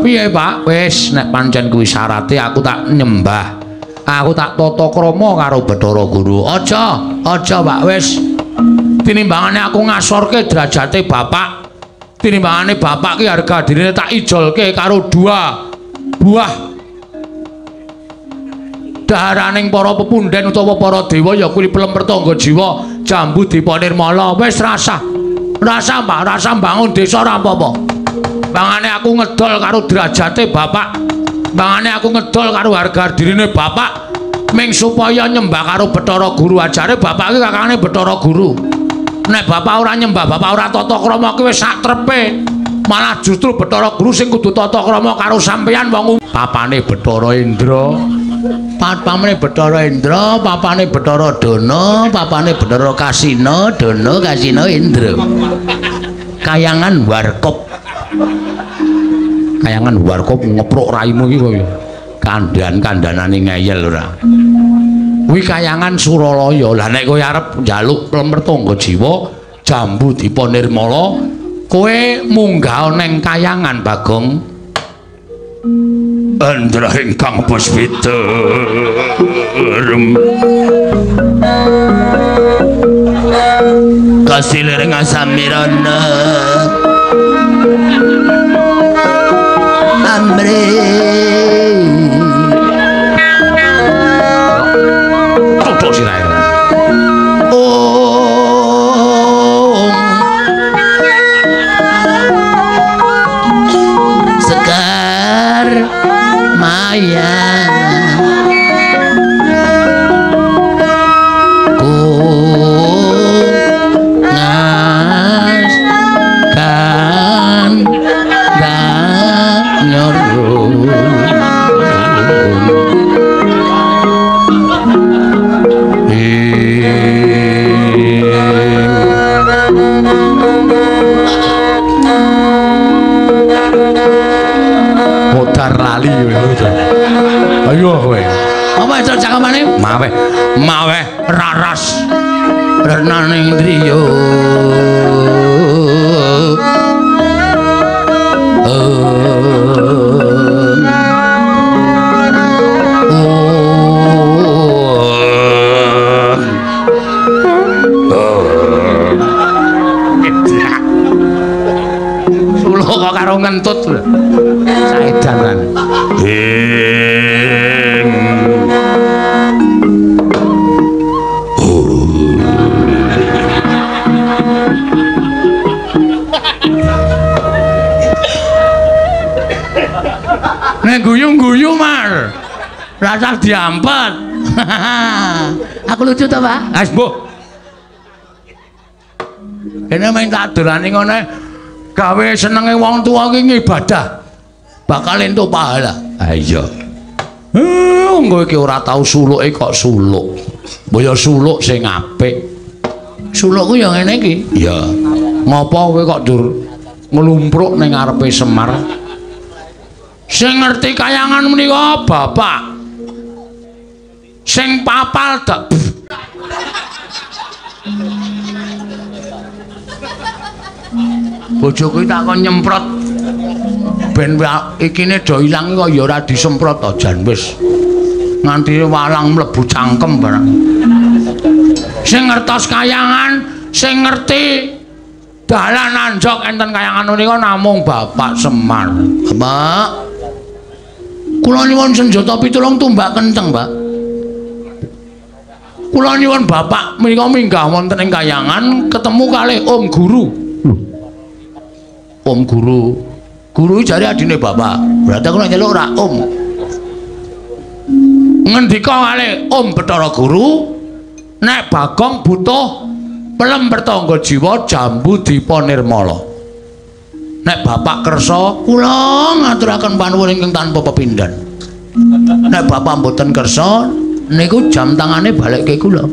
Piye, Pak? Wis nek pancen kuwi syarate aku tak nyembah. Aku tak tata krama karo Bathara Guru. Aja, aja, Pak, wis. Tinimbangane aku ngasorke derajate bapak. Tinimbangane bapak ki harga dirine tak ijolke karo dua buah daharaning para pepunden utawa para dewa ya kuwi pelem pertangga jiwa Jambu Dipa Nirmala. Wis rasah. Rasah, Pak, rasah bangun desa ora apa-apa. Bangane aku ngedol karo derajate bapak. Bangane aku ngedol karo harga dirine bapak ming supaya nyembah karo Bathara Guru. Ajare bapak iki kakangane Bathara Guru. Nek bapak ora nyembah, bapak ora tata krama ki wis sak trepe. Malah justru Bathara Guru sing kudu tata krama karo sampeyan wong papane Bathara Indra. Papane Bathara Indra, papane Bathara Dana, papane Bathara Kasina, Dana Kasina Indra. Kayangan Warkop. Kayangan Warkop ngeprok raimu iki kowe. Kandhan-kandhanane ngeyel ora. Kuwi kayangan Suralaya. Lah nek kowe arep njaluk plemertangga jiwa Jambu Dipa Nirmala, kowe munggah neng kayangan Bagong. Andra ingkang puspita kasilir ngasamirana amre tutuk sirahe. Om Sekar Maya ku ngas kan nyoru modar lali kowe. Ayo kowe. Apa itu cakepane? Maweh, maweh raras renaning driya. Suluk kok karo ngentut lho. Saedan kan. Ing Nek guyu-guyu Mar. Rasah diampet. Aku lucu to, Pak? Wis mbuh. Kene main tak dolani ngono gawe senenge wong tuwa ki ngibadah. Bakal entuk pahala. Ha iya. Kowe iki ora tau suluke kok suluk. Mbok ya suluk sing apik. Sulukku ya ngene iki. Iya. Ngopo kowe kok dur nglumpruk ning ngarepe Semar? Sing ngerti kayangan menika bapak. Sing papal dak. Bojoku tak kon nyemprot ben ikine do ilang kok ya ora disemprot to jan wis. Nganti walang mlebu cangkem barang. Sing ngertos kayangan, sing ngerti dalan anjok enten kayangan menika namung Bapak Semar. Bapak, kula nyuwun senjata pitulung tumbak kenceng, Pak. Kula nyuwun Bapak menika minggah wonten ing kayangan ketemu kalih Om Guru. Om Guru. Guru jare adine Bapak. Berarti aku nek nyeluk ora Om. Ngendika kalih Om Bathara Guru, nek Bagong butuh pelem pertangga jiwa Jambu Dipa Nirmala. Nek Bapak kersa, kula ngaturaken panuwun ingkang tanpa pepindhan. Nek Bapak mboten kersa, niku jam tangane balekke kula.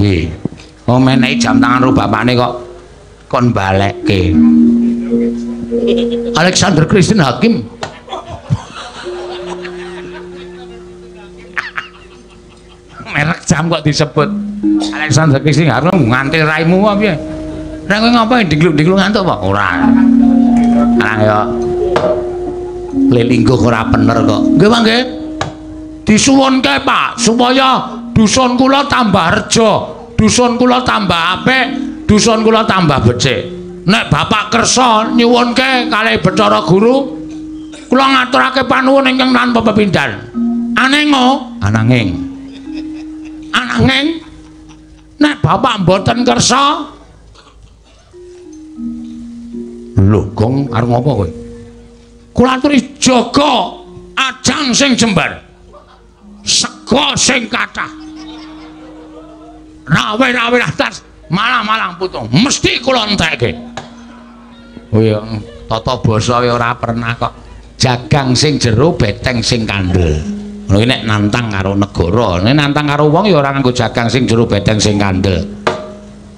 Wih, oh menehi jam tangan ro bapakne kok kon balekke. Alexander Christine Hakim. Merek jam kok disebut Alexander Christine Hakim nganti raimu apa piye? Nek kowe ngapain digluk-digluk ngantuk apa? Ora. Arang ya. Lelingguh ora bener kok. Nggih, Pak nggih. Disuwunke, Pak, supaya dusun kula tambah reja, dusun kula tambah apik, dusun kula tambah becik. Nek Bapak kersa nyuwunke kalih Bathara Guru, kula ngaturake panuwun ingkang tanpa pepindhan. Anengo, ananging. Ananging nek Bapak mboten kersa, lho, Gong arep ngopo kowe? Kula aturi jaga ajang sing jembar, sega sing kathah, rawe-rawe atas malang-malang putung, mesti kula entekke. Oh iya, tata basa ora pernah kok. Jagang sing jero, beteng sing kandel. Ngono iki nek nantang karo negara, nek nantang karo wong ya ora nganggo jagang sing jero, beteng sing kandel.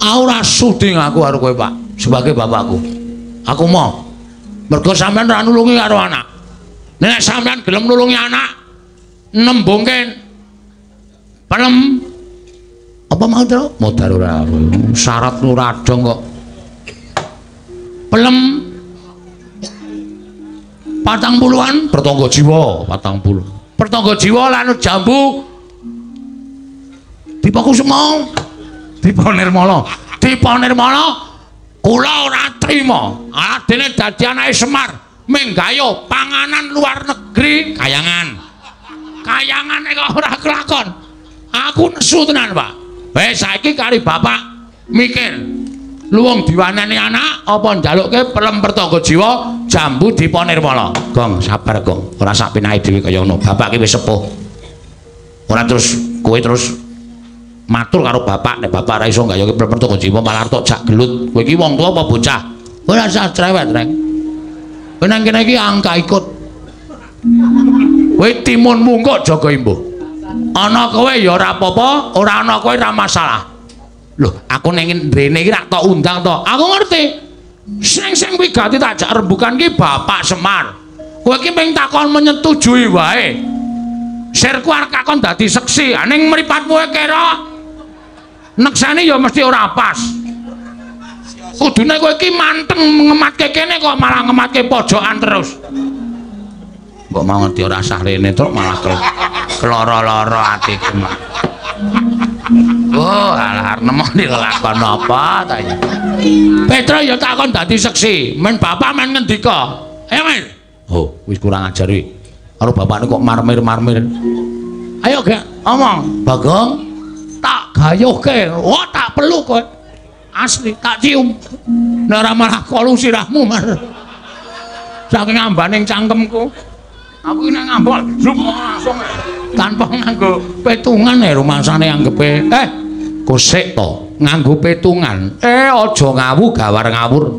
Aku ora sudi ngaku karo kowe, Pak, sebagai bapakku. Aku mau. Mergo sampean ora nulungi karo anak. Nek sampean gelem nulungi anak, nembungke pelem apa mau to? Modar ora. Syarat ora dong kok. Pelem 40-an pertangga jiwa, 40. Pertangga jiwa lan jambu Dipakusuma, Dipa Nirmala, Dipa Nirmala kula ora trima. Aladene dadi anake Semar menggayo panganan luar negeri kayangan. Kayangane kok ora kelakon. Aku nesu tenan, Pak. Wis saiki kari bapak mikir. Luwung diwaneni anak apa njalukke pelem pertangga jiwa jambu Dipa Nirmala. Gong, sabar Gong. Ora sak penake dhewe kaya ngono. Bapak ki wis sepuh. Ora terus kowe terus matur karo bapak nek bapak ora iso nggayoke pelem pertangga jiwa malah tok jak gelut. Kowe iki wong tuwa apa bocah? Ora usah cerewet, Reng. Kowe nang kene iki angka ikut. Kowe timun mungkuk jaga imbuh. Ana kowe ya ora apa-apa, ora ana kowe ora masalah. Loh, aku ning rene iki rak tok undang to. Aku ngerti. Sing-sing wigati tak jak rembukan ki Bapak Semar. Kowe iki mung takon menyetujui wae. Sirku arep kakon dadi seksi, ning mripatmu kira nekseni ya mesti ora pas. Kudune kowe iki manteng ngematke kene kok malah ngematke pojokan terus. Mbok mau ngerti ora sah rene truk malah keloro-loro atiku. Oh, alah arep nemoni lelakon apa ta iki. Petro ya takon dadi seksi, men bapak men ngendika. Ayo, Mas. Oh, wis kurang ajar iki. Karo bapakne kok marmir-marmir. Ayo, Gek, omong. Bagong, tak gayuhke. Oh, tak peluk kowe. Asli, tak cium. Nek ora malah kolu sirahmu, Mas. Saking ambaning cangkemku. Aku iki nek ngambok langsung tanpa nganggo petungan rumangsane anggepe. Kosek to nganggo petungan. Aja ngawu gawar ngawur.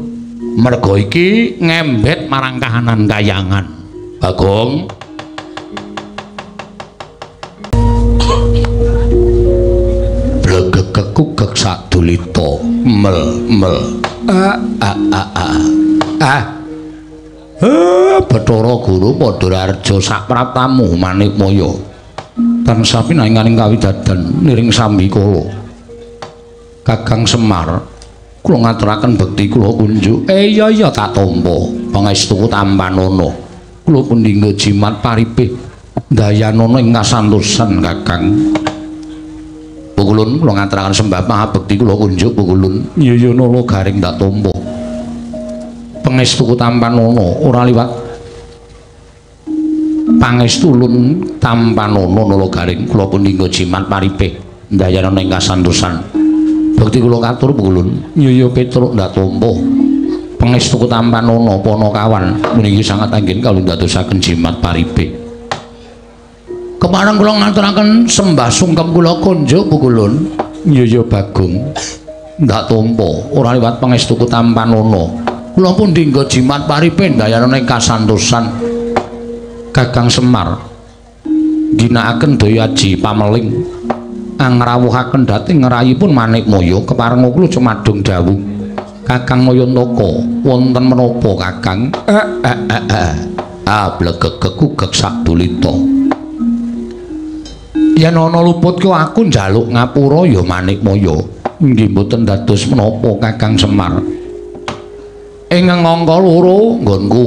Mergo iki ngembet marang kahanan kayangan. Bagong. Blegegekugek sadulita mel mel. A a a a. Ah. Bathara Guru padha raharja sapraptamu Manikmaya. Tansah pinanganing kawidadan niring sambikala. Kakang Semar, kula ngaturaken bekti kula kunjuk. Iya iya tak tampa. Pangestuku tampanana. Kula pundhingga jimat paripih dayanana ing kasantosan Kakang. Pukulun kula ngaturaken sembah pangabekti kula kunjuk pukulun. Iya iya nala garing tak tampa. Pangestuku tampanana ora liwat pangestulun tampanana nala garing kula pundhingga jimat paripih ndayanana ing kasantosan. Bekti kula katur pukulun. Iya iya Petruk ndak tampa. Pangestuku tampanana Panakawan meniki sangat anggen kawula ndadosaken jimat paripih. Kepareng kula ngaturaken sembah sungkem kula kunjuk pukulun. Iya iya Bagong ndak tampa ora liwat pangestuku tampanana. Kula pundhingga jimat paripih ndayanana ing kasantosan. Kakang Semar ginakaken daya aji pameling angrawuhaken dhateng ngrayipun Manikmaya keparenga kula cumadung dawuh. Kakang Mayantaka wonten menapa Kakang? Ah blegegekugek sadulita. Yen ana luput ku aku njaluk ngapura ya Manikmaya. Nggih mboten dados menapa Kakang Semar. Ing angka loro nggonku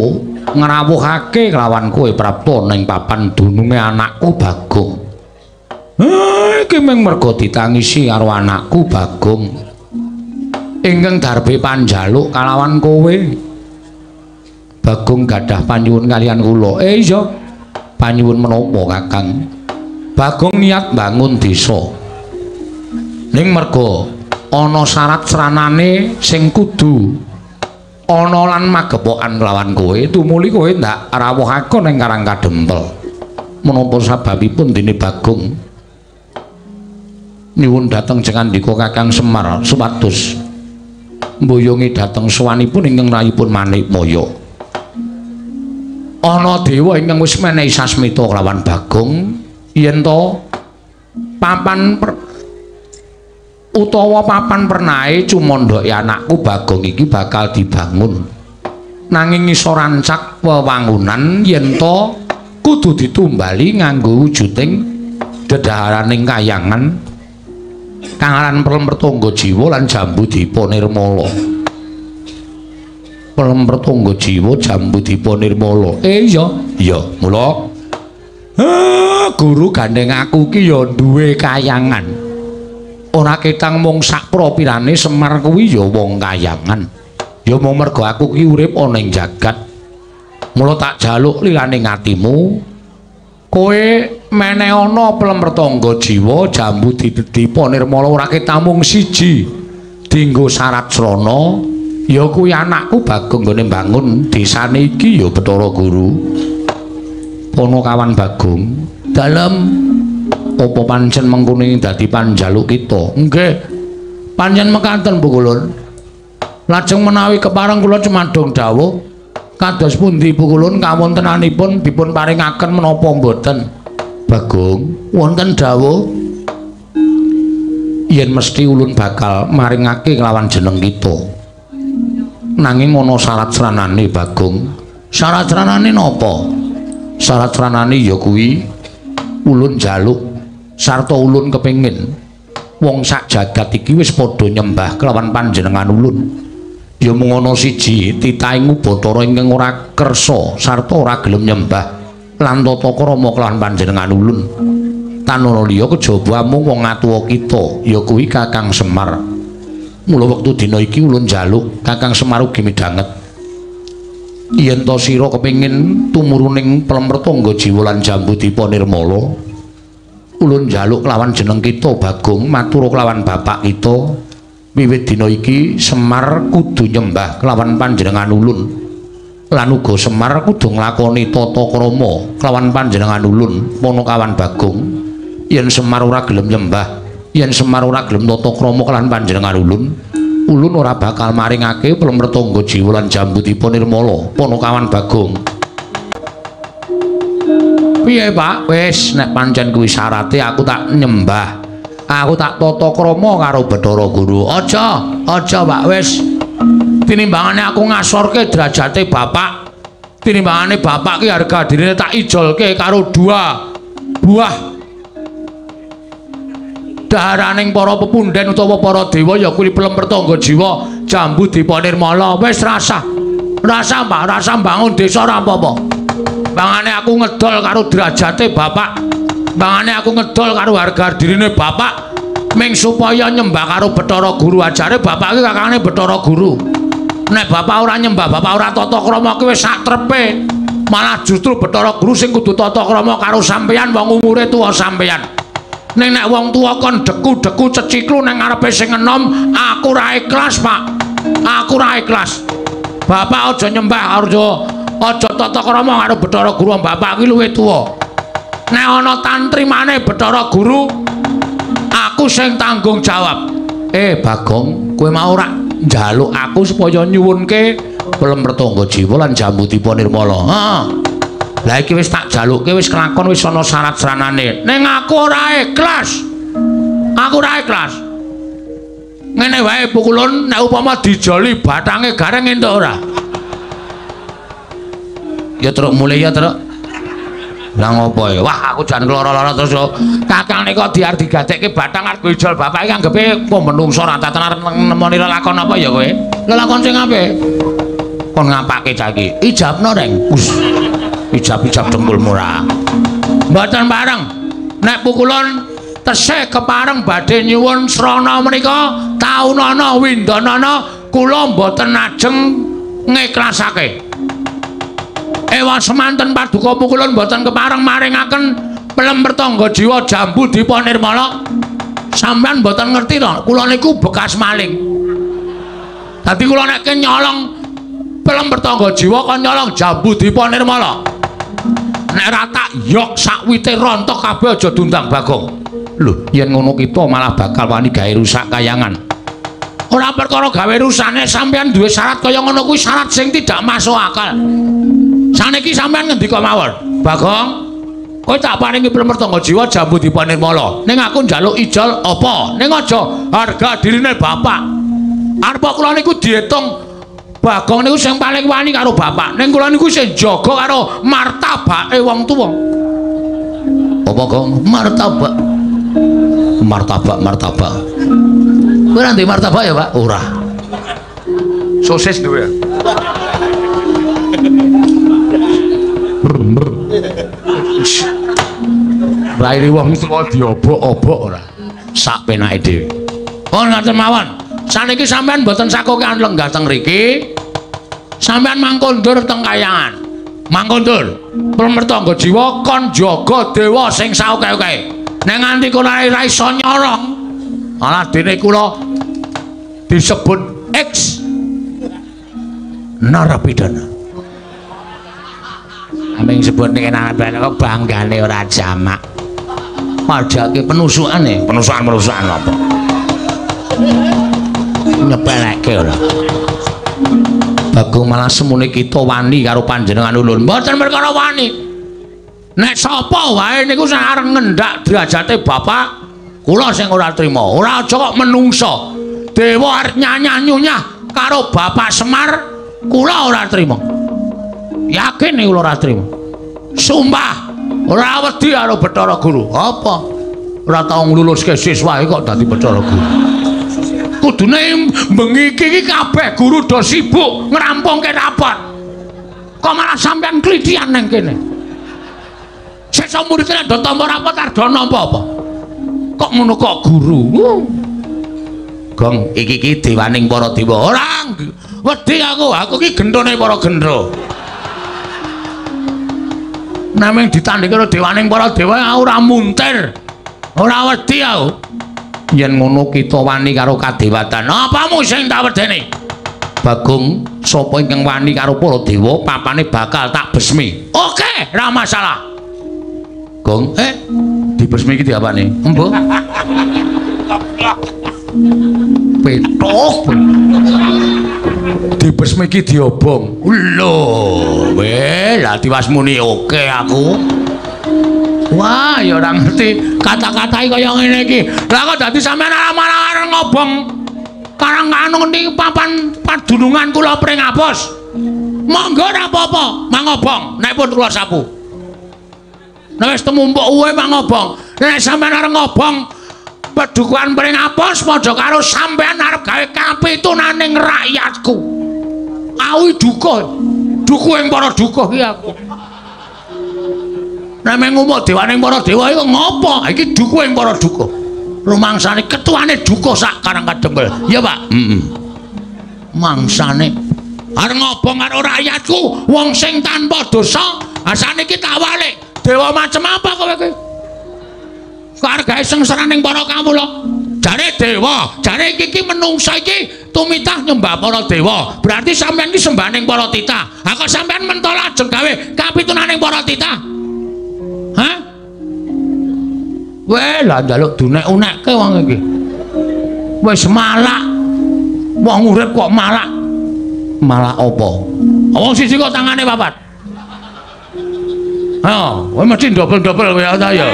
ngrawuhake kelawan kowe prapta ning papan dununge anakku Bagong. Iki mung merga ditangisi karo anakku Bagong. Ingkang darbe panjaluk kalawan kowe. Bagong gadah panyuwun kaliyan kula. Iya. Panyuwun menapa, Kakang? Bagong niat bangun desa. Ning merga ana syarat sranane sing kudu ana lan magepokan kelawan kowe, tumuli kowe ndak rawuhake ning Karang Kadempel. Menapa sababipun dene Bagong nyuwun dhateng jengandika Kakang Semar supados mboyongi dhateng sowanipun ingkang rayipun Manikmaya. Ana dewa ingkang wis menehi sasmita kelawan Bagong yen to papan utawa papan pernahe cumandhake anakku Bagong iki bakal dibangun. Nanging iso rancak wewangunan yen to kudu ditumbali nganggo wujuding dedaharaning kayangan kang aran Pelem Pertangga Jiwa lan Jambu Dipa Nirmala. Pelem Pertangga Jiwa Jambu Dipa Nirmala. Iya, iya, mula guru gandeng aku ki ya duwe kayangan. Ora ketang mung sak propirane Semar kuwi ya wong kayangan. Ya mung merga aku ki urip ana ing jagat. Mula tak jaluk lilane atimu, kowe meneh ana Pelem Pertangga Jiwa Jambu Dipa Nirmala ora ketang mung siji dinggo syarat srana ya kuwi anakku Bagong nggone mbangun desane iki ya Bathara Guru. Ponokawan Bagong, dalem apa pancen mengkone dadi panjaluk kita? Nggih. Pancen mekaten Pukulun. Lajeng menawi kepareng kula cumadung dawuh kados pundi Pukulun kawontenanipun dipun paringaken menapa mboten? Bagong, wonten dawuh yen mesti ulun bakal maringake kelawan jeneng kita. Nanging ana syarat sranane Bagong. Syarat sranane napa? Syarat sranane ya kuwi ulun jaluk sarta ulun kepengin wong sak jagat iki wis padha nyembah kelawan panjenengan ulun. Ya mung ana siji titahing Bathara ingkang ora kersa sarta ora gelem nyembah lan tata krama kelawan panjenengan ulun. Tan ana liya kejaba mung wong atuwa kita ya kuwi Kakang Semar. Mula wektu dina iki ulun njaluk Kakang Semar ugi midhanget yen ta sira kepengin tumuruning Pelem Pertangga Jiwa lan Jambu Dipa Nirmala, ulun njaluk kelawan jeneng kita Bagong matur kelawan bapak kita wiwit dina iki Semar kudu nyembah kelawan panjenengan ulun lan uga Semar kudu nglakoni tata krama kelawan panjenengan ulun. Ponokawan Bagong, yen Semar ora gelem nyembah, yen Semar ora gelem tata krama kelawan panjenengan ulun, ulun ora bakal maringake Pelem Pertangga Jiwa lan Jambu Dipa Nirmala. Ponokawan Bagong, piye Pak? Wis nek pancen kuwi syarate aku tak nyembah, aku tak tata krama karo Bathara Guru. Aja, aja Pak, wis. Tinimbangane aku ngasorke derajate bapak, tinimbangane bapak ki harga dirine tak ijolke karo dua buah daharaning para pepunden utawa para dewa ya kuwi Pelem Pertangga Jiwa Jambu Dipa Nirmala. Wis rasah, rasah Pak, rasah bangun desa ora apa-apa. Bangane aku ngedol karo derajate bapak, bangane aku ngedol karo harga dirine bapak ming supaya nyembah karo Bathara Guru. Ajare bapak iki kakangane Bathara Guru. Nek bapak ora nyembah, bapak ora tata krama ki wis sak trepe. Malah justru Bathara Guru sing kudu tata krama karo sampeyan wong umure tuwa sampeyan. Ning nek wong tuwa kon deku-deku ceciklu nang ngarepe sing enom, aku ora ikhlas, Pak. Aku ora ikhlas. Bapak aja nyembah, aja tata krama karo Bathara Guru. Bapak ki luwih tuwa. Nek ana tantrimane Bathara Guru, aku sing tanggung jawab. Bagong, kowe mau ora njaluk aku supaya nyuwunke Pelem Pertangga Jiwa lan Jambu Dipa Nirmala. Heeh. Lah iki wis tak jalukke, wis kelakon, wis ana syarat sranane. Ning aku ora ikhlas. Aku ora ikhlas. Ngene wae Pukulun, nek upama dijoli batange gareng entuk ora? Ya truk mulih ya truk. Lah ngopo ya? Wah, aku jan lara-lara terus yo. Kakang nika diar digadekke batang arep ijol bapak iki anggepe apa menungso ora tenan nemoni lelakon apa ya kowe? Lelakon sing apik. Kon ngapake cah iki? Ijabno, Reng. Us. Ijab-ijab dengkul murah. Mboten pareng. Nek pukulun tesih kepareng badhe nyuwun srana menika taunana windanana kula mboten ajeng ngiklasake. Ewa semanten paduka pukulun mboten kepareng maringaken pelem pertangga jiwa jambu dipa nirmala. Sampeyan mboten ngerti to, kula niku bekas maling. Dadi kula nek nyolong pelem pertangga jiwa kon nyolong jambu dipa nirmala. Nek ra tak yok sakwite rontok kabeh aja diundang Bagong. Lho, yen ngono kita malah bakal wani gawe rusak kayangan. Ora perkara gawe rusane, sampeyan duwe syarat kaya ngono kuwi syarat sing tidak masuk akal. Saniki sampeyan ngendika mawon, Bagong, kowe tak paringi pelem pertangga jiwa jambu dipa nirmala. Ning aku njaluk ijol apa? Ning aja harga dirine bapak. Arep kula niku diitung Bagong niku sing paling wani karo bapak. Ning kula niku sing jaga karo martabake wong tuwa. Apa, Gong? Martabak. Martabak, martabak. Kowe ora ndek martabak ya, Pak? Ora. Sosis duwe. Raine wong tuwa diobok-obok ora. Sak penake dhewe. Oh, ngaten mawon. Saniki sampean mboten sakokean lenggah teng mriki. Sampean mangkondur teng kayangan. Mangkondur. Permertangga jiwa kon jaga dewa sing saoke-oke. Nek nganti kula ora iso nyorong, malah dene kula disebut X narapidana. Aming sebut niki narapidana kok banggane ora jamak. Pajake penusukane, penusukan-penusukan apa? Nyepeleke ora. Bagong malah semune kita wani karo panjenengan ulun. Mboten perkara wani. Nek sapa wae niku sing arep ngendak derajate bapak, kula sing ora trima. Ora aja kok menungsa. Dewa arep nyanyah-nyunyah karo Bapak Semar, kula ora trima. Yakin nek kula ora trima. Sumpah, ora wedi karo Bathara Guru. Apa? Ora tau ngluluske siswae kok dadi Bathara Guru. Kudune bengi iki kabeh guru do sibuk ngrampungke rapor. Kok malah sampean klithian nang kene? Sesa muridne do tampa rapor arep do nampa apa? Kok ngono kok guru? Gong, iki iki dewaning para dewa. Ora wedi aku, aku iki gendhone para gendra. Naming ditandhingi karo dewaning para dewa aku ora muntir. Ora wedi aku. Yen ngono kita wani karo kadewatan. Apamu sing tak wedeni? Bagong, sapa ingkang wani karo para dewa, papane bakal tak besmi. Oke, ora masalah. Gong, dibesmi iki diapane? Embuh. Petok. Dibesmi iki diobong. Lho, weh, lah tiwas muni oke aku. Wah, ya ora ngerti kata-katae kaya ngene iki. Lah kok dadi sampean malah arep ngobong karang kanung niki papan padunungan kula Pringapus. Monggo ora apa-apa, mangobong nek pun kula sapu. Nek wis temumpuk uwe mangobong. Nek sampean arep ngobong pedukuhan Pringapus padha karo sampean arep gawe kapitunaning rakyatku. Awi duka. Dukuh ing para dukuh iki aku. Nek ngumuk dewaning para dewa iku ngopo? Iki dukuh ing para dukuh. Rumangsane ketuane dukuh sak Karang Kadempel. Iya, Pak? Heeh. Mangsane arep ngobong karo rakyatku, wong sing tanpa dosa, asane iki tak walik. Dewa macem apa kowe iki? Kok arep gawe sengsaraning para kawula? Jare dewa, jare iki menungsa iki tumitah nyembah para dewa. Berarti sampean iki sembahaning para titah. Ha kok sampean mentol ajeng gawe kapitunaning para titah? Hah? Weh, lah njaluk dunek-unekke wong iki. Wis malak. Wong urip kok malak. Malak apa? Wong siji kok tangane papat. Ha, kowe mesti dobel-dobel kowe ta ya.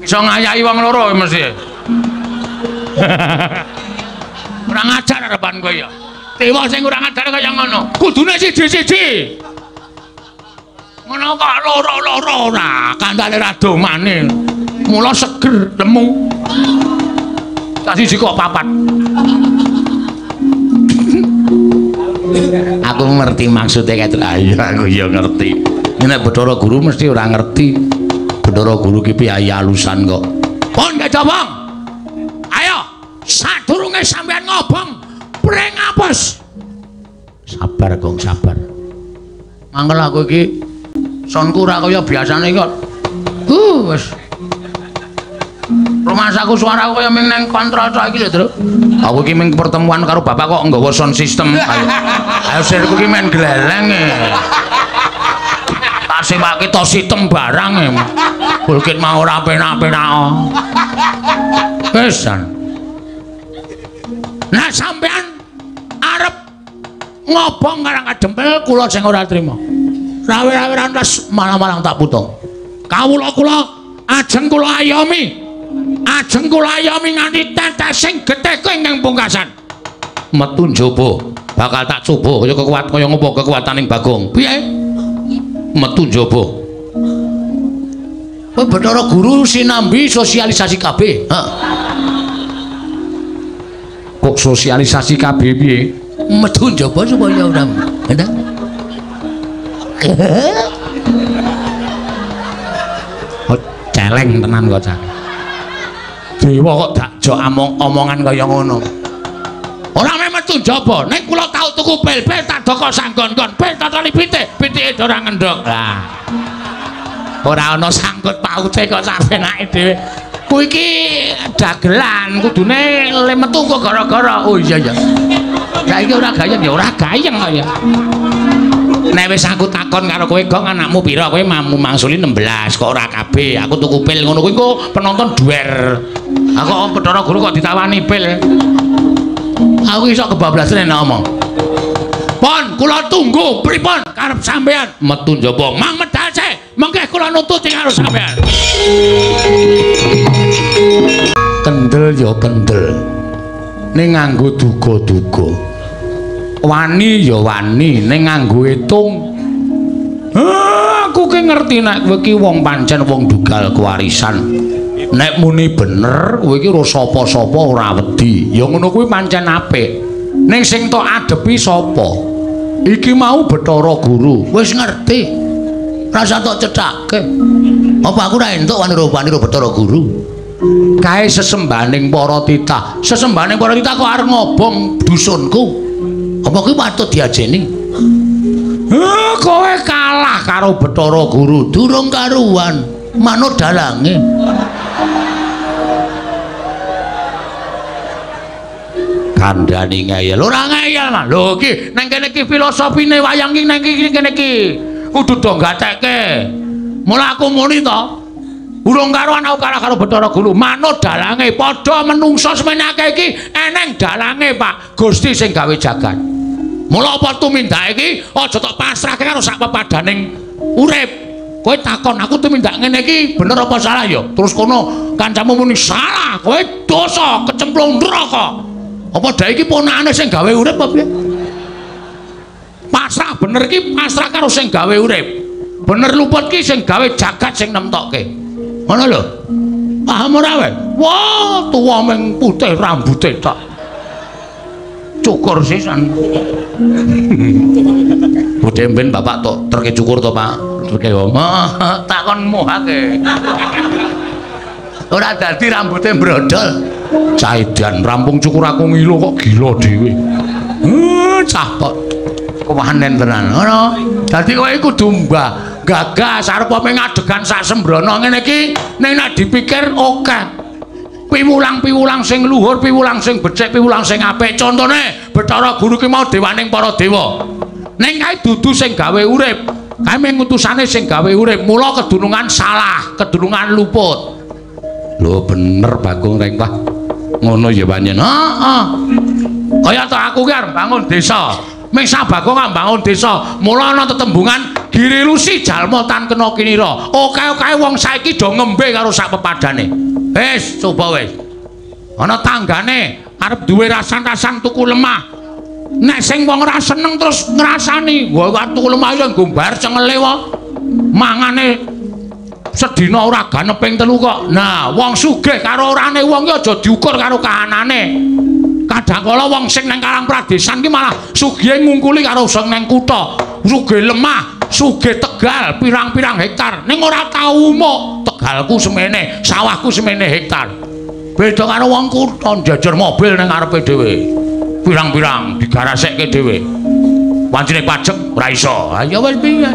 Iso ngayahi wong loro kowe mesti. Kurang ajar arepan kowe ya. Dewa sing kurang ajar kaya ngono. Kudune siji-siji. Ngono kok loro-loro ora, kandhane ra domane. Mula seger lemu. Sak siji kok papat. Aku ngerti maksude kae. Ayo aku ya ngerti. Nek Bathara Guru mesti ora ngerti. Bathara Guru ki piye alusan kok. Pun kejobong. Ayo, sadurunge sampean ngobong pring apes. Sabar Gong, sabar. Mangkel aku iki sonku ora kaya biasane kok. Wis. Rumasaku suaraku kaya ming nang kontrol tok iki lho, Tru. Aku iki ming pertemuan karo bapak kok nggawa sound system. Ayo. Ayo sirku iki men gleleng e. Tak sewake to sitem barang e. Bulkit mau ora penak-penak. Wis. Nah sampean arep ngobong karang kadempel kula sing ora trima. Rawe-raweran les malang-malang tak putung. Kawula kula ajeng kula ayomi. Ajeng kula ayomi nganti tetesing getih ingkang pungkasan. Metu njaba bakal tak coba kaya kekuat kaya ngopo kekuataning Bagong. Piye? Metu njaba. Kowe Bathara Guru sinambi sosialisasi KB. Heeh. Kok sosialisasi KB piye? Metu njaba supaya ora. Ndak. Oh, celeng tenan kok cah. Dewa kok dakjok omongan kaya ngono. Ora meh metu njaba, nek kula tau tuku bel-bel tak doko sanggon-gon, bel totoli pitik, pitike ora ngendhok. Lah. Ora ana sangkut paute kok sak penake dhewe. Kuwi iki dagelan, kudune le metu kok gara-gara. Oh iya ya. Saiki ora gayeng ya, ora gayeng kok ya. Nek wis aku takon karo kowe, Gong, anakmu pira? Kowe mamu mangsuli 16 kok ora kabeh. Aku tuku pil ngono kuwi kok penonton duwer. Aku kok Bathara Guru kok ditawani pil. Aku iso kebablasan nek ngomong. Pon, kula tunggu pripun karep sampean? Metu njaba. Mang medal sik, mengke kula nututi karo sampean. Kendel ya kendel. Ning nganggo duga-duga. Wani ya wani ning nganggo etung. Aku ki ngerti nek kowe ki wong pancen wong dugal kewarisan. Nek muni bener kowe ki ora sapa-sapa ora wedi. Ya ngono kuwi pancen apik. Ning sing tok adepi sapa? Iki mau Bathara Guru. Wis ngerti. Rasa tok cethake. Apa aku ora entuk wani-wani Bathara Guru? Kae sesembahaning para titah. Sesembahaning para titah kok arep ngobong dusunku. Apa kuwi patut diajeni? Kowe kalah karo Bathara Guru, durung karuan, manut dalange. Kandhani ngeyel, ora ngeyel mah. Lho iki nang kene iki filosofine wayang iki nang iki kene iki. Kudu do gatekke. Mula aku muni to. Urung karuan aku kalah karo Bathara Guru, manut dalange. Padha menungsa semenake iki eneng dalange, Pak. Gusti sing gawe jagat. Mula apa tumindak iki aja tok pasrahke karo sak pepadaning urip. Kowe takon aku tumindak ngene iki bener apa salah ya? Terus kono kancamu muni salah, kowe dosa kecemplung neraka. Apa dae iki ponakane sing gawe urip apa piye? Pasrah bener iki pasrah karo sing gawe urip. Bener luput ki sing gawe jagat sing nemtokke. Ngono lho. Paham ora kowe? Wah, tuwa ming putih rambute tok. Cukur sisan. Budhe mben bapak tok terke cukur to, Pak. Terke wong. Takon muhake. Ora dadi rambute brodol. Caidan rampung cukur aku ngilo kok gila dhewe. Cah kok kewanen tenan. Ngono. Dadi kowe kudu mbah gagas arep apa ngadegan sak sembrono ngene iki ning nek dipikir akeh. Piwulang-piwulang sing luhur, piwulang sing becik, piwulang sing apik. Contone Bathara Guru ki mau dewaning para dewa. Ning kae dudu sing gawe urip. Kae mung utusane sing gawe urip. Mula kedunungan salah, kedunungan luput. Lho bener Bagong Rengkah. Ngono ya pancen. Heeh. Kaya to aku ki arep bangun desa. Ming sak Bagong bangun desa. Mula ana tetembungan Giri Lusi jalma tan kena kinira. Oke-oke wong saiki do ngembe karo sak pepadane. Wis coba wis. Ana tanggane arep duwe rasan-rasan tuku lemah. Nek sing wong ora seneng terus ngrasani, wah tuku lemah ya nggo bayar cengele wae. Mangane sedina ora ganep ping 3 kok. Nah, wong sugih karo orane wong iki aja diukur karo kahanane. Kadang kala wong sing nang Karang Pradesan ki malah sugihe ngungkuli karo sing nang kutha. Sugih lemah, sugih tegal pirang-pirang hektar. Ning ora tau umuk, tegalku semene, sawahku semene hektar. Beda karo wong kutha njejer mobil nang ngarepe dhewe. Pirang-pirang digarasekke dhewe. Wancine pajek ora iso. Ha ya wis piye?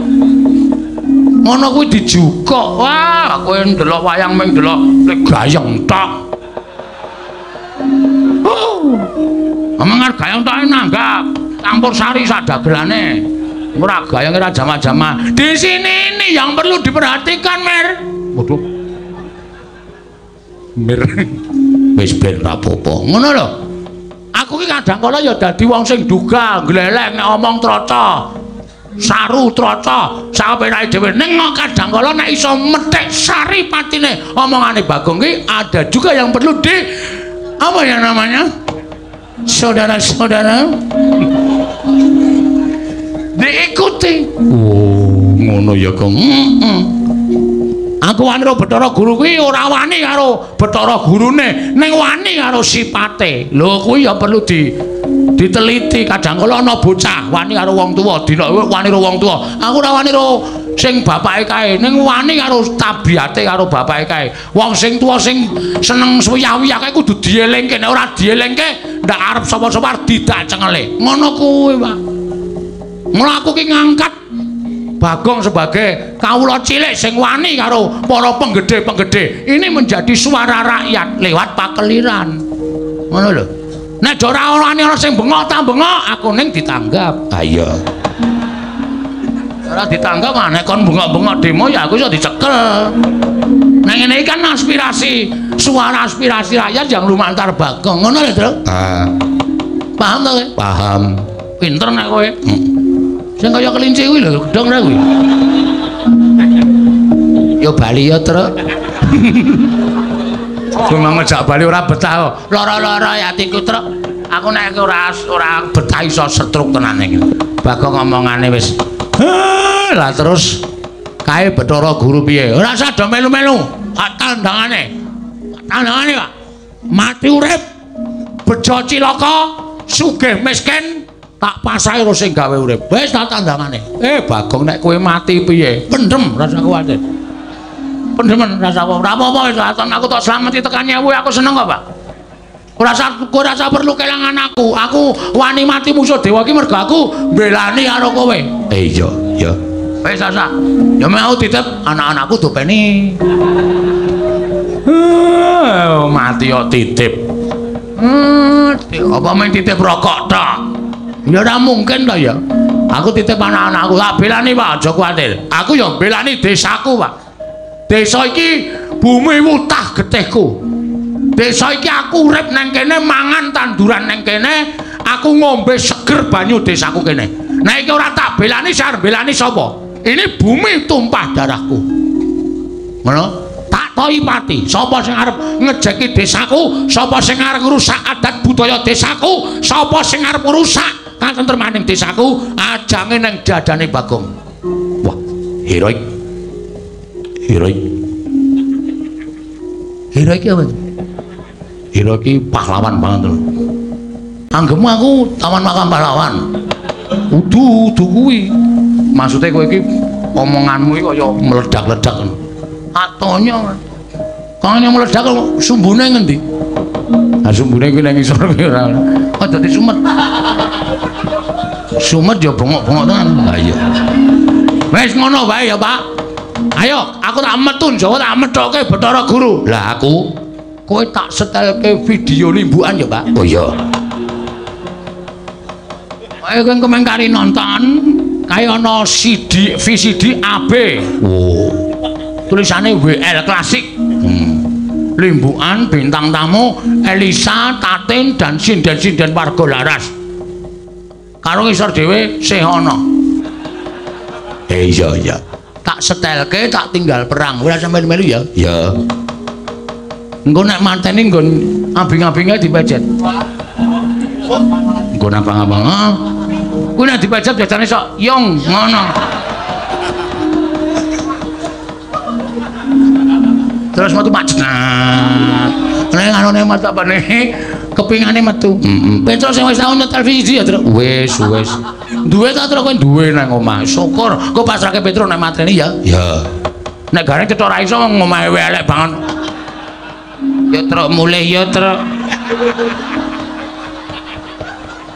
Ngono kuwi dijukuk. Wah, kowe ndelok wayang ming ndelok gayeng tok. Omongan gayeng tok nanggap campur sari sadagelane. Ora gayeng ora jama-jama. Di sini ini yang perlu diperhatikan, Mer. Waduh. Mer. Wis ben ra apa-apa. Ngono lho. Aku ki kadang kala ya dadi wong sing duga, gleleng nek omong troco. Saru troco, sapenake dhewe. Ning kadang kala nek iso methik sari patine omongane Bagong ki ada juga yang perlu di apa ya namanya? Saudara-saudara diikuti. Oh, ngono ya, Kong. Aku wani karo Bathara Guru kuwi ora wani karo Bathara Gurune, ning wani karo sipate. Lho kuwi ya perlu diteliti. Kadang kala ana bocah wani karo wong tuwa, dina wani karo wong tuwa. Aku ora wani karo sing bapake kae, ning wani karo tabiate karo bapake kae. Wong sing tuwa sing seneng suwiyah-wiyah kae kudu dielingke, nek ora dielingke ndak arep sapa-sapa arep didak cengele. Ngono kuwi, Pak. Mula aku ki ngangkat Bagong sebagai kawula cilik sing wani karo para penggede-penggede. Ini menjadi suara rakyat lewat pakeliran. Ngono lho. Nek ora wani ana sing bengok ta bengok, aku ning ditanggap. Ha iya. Ora ditanggap nek kon bengok-bengok demo ya aku iso dicekel. Nek ngene iki kan aspirasi, suara aspirasi rakyat yang lumantar Bagong. Ngono lho, Tru. Ah. Paham to kowe? Paham. Pinter nek kowe. Sing kaya kelinci kuwi lho, gedhong ra kuwi. Ya bali ya, Truk. Kuwi mang ngejak bali ora betah kok. Lara-lara ya atiku, Truk. Aku nek ora betah iso setruk tenan iki. Bagong ngomongane wis. Lah terus kae Bathara Guru piye? Ora usah do melu-melu. Hak tandangane. Tandangane, Pak. Mati urip, bejo cilaka, sugih miskin, tak pasrahi karo sing gawe urip. Wis tak tandangane. Bagong nek kowe mati piye? Pendem rasa kuwatir. Pendemen rasa apa? Ora apa-apa wis aku tak slameti tekan nyewu aku seneng kok, Pak. Ora usah perlu kelangan aku. Aku wani mati musuh dewa iki mergo aku mbelani karo kowe. Iya, iya. Wis usah. Ya mau titip anak-anakku dopeni. Mati yo titip. Apa main titip rokok tok? Ya ora mungkin to ya. Aku titip anak-anakku, tak belani Pak, aja kuwatir. Aku ya belani desaku, Pak. Desa iki bumi wutah getihku. Desa iki aku urip nang kene, mangan tanduran nang kene, aku ngombe seger banyu desaku kene. Nek iki ora tak belani, sing belani sapa? Ini bumi tumpah darahku. Ngono? Tak toi pati. Sapa sing arep ngejeki desaku, sapa sing arep ngrusak adat budaya desaku, sapa sing arep ngrusak katentremaning desaku, ajange nang dadane Bagong. Wah, heroik. Heroik. Heroik apa? Heroik iki pahlawan banget lho. Anggemu aku taman makam pahlawan. Udu kuwi. Maksude kowe iki omonganmu iki kaya meledak-ledak ngono. Atonya. Kang meledak sumbune ngendi? Ha sumbune kuwi nang ngisor kuwi ora. Kok dadi sumet. Sumet ya bengok-bengok tenan. Ha iya. Wis ngono wae ya, Pak. Ayo, aku tak metu Jawa tak methoke Bathara Guru. Lah aku kowe tak setelke video limbukan ya, Pak. Oh iya. Kowe kowe kemengkari nonton kae ana CD VCD AB. Oh. Tulisane WL Klasik. Limbukan bintang tamu Elisa, Tatin dan sinden-sinden warga Laras. Karo ngisor dhewe sih ana. Iya iya. Tak setelke tak tinggal perang. Ora sampe melu ya. Ya. Engko nek mateni nggon abing-abinge dipejet. Nggon abang-abang. Heeh. Kuwi nek dipejet biasane sok yong ngono. Terus metu Pak Jenat. Nek anone mata apane Kepingane metu. Heeh. Petro sing wis tau nyetel VCD ya, Truk. Wis, wis. Duwe ta, Truk, kowe duwe nang omah. Syukur. Kok pasrahke Petro nek matrene ya? Ya. Nek gareng cetha ora iso omahe elek banget. Ya Truk mulih ya, Truk.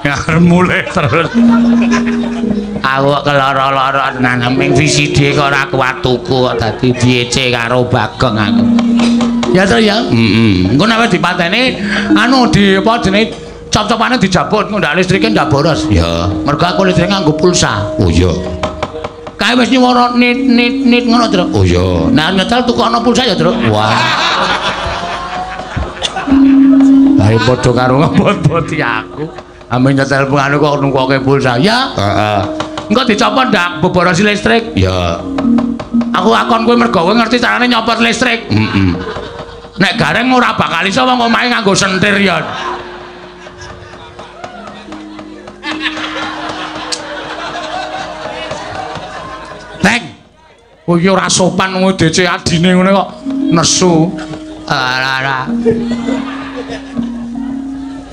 Ya mulih terus. Aku kok keloro-loro tenan ning VCD kok ora kuat tuku kok dadi diece karo Bagong aku. Ya Truk ya. Heeh. Engko nek wis dipateni anu di apa jenenge cop-copane dijabut engko ndak listrike ndak boros. Ya. Mergo aku listrik nganggo pulsa. Oh iya. Kae wis nyuwara nit nit nit ngono, Truk. Oh iya. Nah nyetel tukokno pulsa ya, Truk. Wah. Lah padha karo ngebot-boti aku. Ame nyetel anu kok nungkoke pulsa. Ya. Heeh. Engko dicopot ndak boborosi listrik? Ya. Aku akon kowe mergo kowe ngerti carane nyopot listrik. Heeh. Nek gareng ora bakal iso wong omahe nganggo sentir ya. Teng. Oh iki ora sopan wong DC adine ngene kok nesu. Ora ora.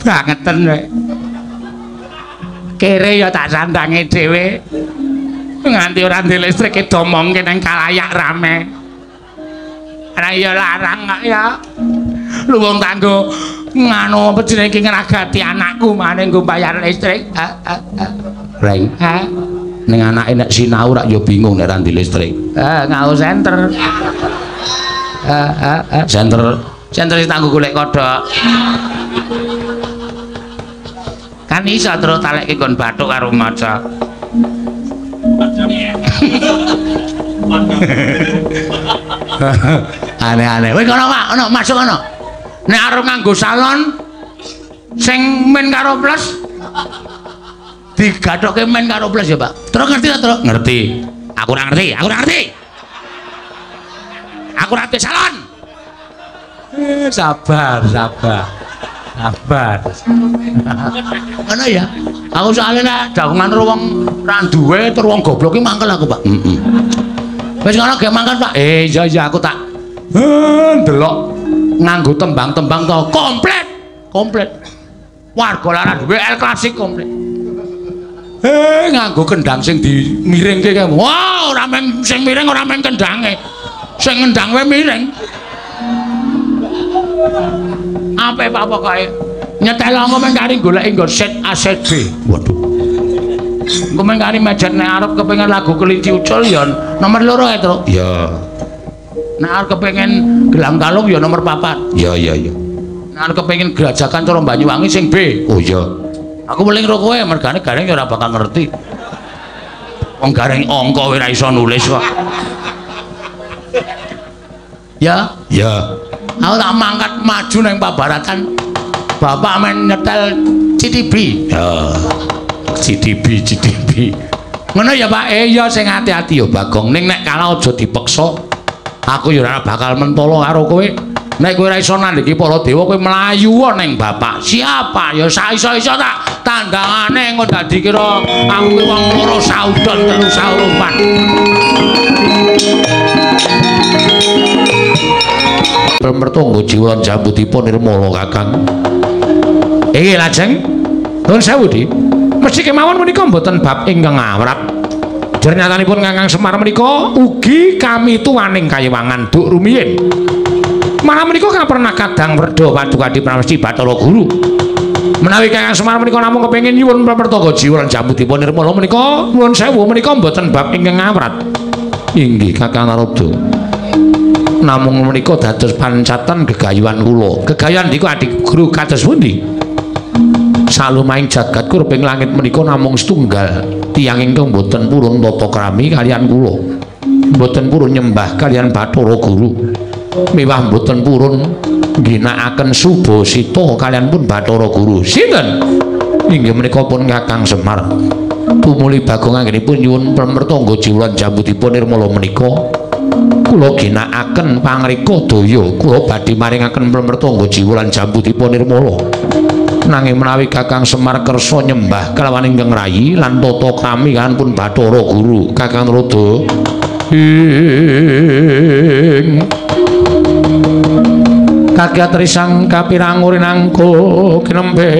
Bangeten kowe. Kere ya tak sandange dhewe. Nganti ora ndek listrik domongke nang kalayak rame. Ora ya larang kok ya. Lu wong kanggo nganu apa jenenge iki ngragati anakku maneh nggo bayar listrik. Reng. Ha. Ning anake nek sinau rak ya bingung nek ra ndek listrik. Ngau senter. Senter. Senter sing tanggo golek kodhok. Kan iso terus talekke nggon bathuk karo maca. Aneh-aneh. Wis kono, Pak, ono masuk kono. Nek arep nganggo salon sing min karo plus digathokke min karo plus ya, Pak. Terus ngerti ta, Truk? Ngerti. Aku ora ngerti, aku ora ngerti. Aku ora ngerti salon. Sabar, sabar. Sabar. Ngono ya. Aku soalnya nek dagongan karo wong ra duwe terus wong goblok iki mangkel aku, Pak. Heeh. Wis ngono ge mangkel, Pak. Iya iya aku tak ndelok nganggo tembang-tembang to komplit. Komplit. Warga lara duwe El Klasik komplit. Nganggo kendang sing dimiringke kae. Wah, ora meng sing miring ora meng kendange. Sing ngendang wae miring. Apik Pak pokoke. Nyetel angko meng kari goleki nggon set A set B. Waduh. Engko meng kari mejet nek arep kepengin lagu Kelinci Ucul ya nomor 2 ae, Truk. Iya. Nek arep kepengin Gelang Kalung ya nomor 4. Iya iya iya. Nek arep kepengin Grajagan cara Banyuwangi sing B. Oh iya. Aku weling ro kowe mergane gareng ya ora bakal ngerti. Wong gareng angka ora iso nulis kok. Ya? Ya. Aku tak mangkat maju nang pabaratan. Bapak men nyetel CTB. Ya. CTB, CTB. Ngono ya, Pak. Ya sing ati-ati ya, Bagong. Ning nek kalah aja dipeksa. Aku ya ora bakal mentolo karo kowe. Nek kowe ora iso nandhiki para dewa, kowe mlayu ning bapak. Siapa? Ya saiso-iso tak tandangane engko dadi kira aku ki wong loro saudon telu saurupan. Pamertangga jiwa jambutipun nirmala Kakang. Iki lajeng nuwun sewu, Dik. Mesti kemawon menika mboten bab ingkang awrap. Jernyatanipun Kakang Semar menika ugi kami tuwaning kayiwangan duk rumiyin. Malah menika kaperna kadang werda paduka Pramesti Bathara Guru. Menawi Kakang Semar menika namung kepengin nyuwun pamertangga jiwa lan jambutipun nirmala menika nuwun sewu menika mboten bab ingkang awrat. Inggih Kakang Narada. Namung menika dados pancatan gegayuhan kula. Gegayuhan niku adik guru kados pundi? Salumahing jagat kurping langit menika namung setunggal tiyang ingkang boten purun tata krami kaliyan kula. Mboten purun nyembah kaliyan Bathara Guru. Miwah mboten purun ngginakaken subasita kaliyan pun Bathara Guru. Sinten? Inggih menika pun Kakang Semar. Tumuli Bagong anggenipun nyuwun pamertangga jiwa lan jambutipun nirmala menika. Kula ginakaken pangrika daya kula badhe maringaken pamertangga jiwa lan jambutipun nirmala. Nanging menawi Kakang Semar kersa nyembah kelawan ingkang rayi lan tata krami kaliyan pun Bathara Guru Kakang Narada ing Kakiat risang kapirang urinangku kinempit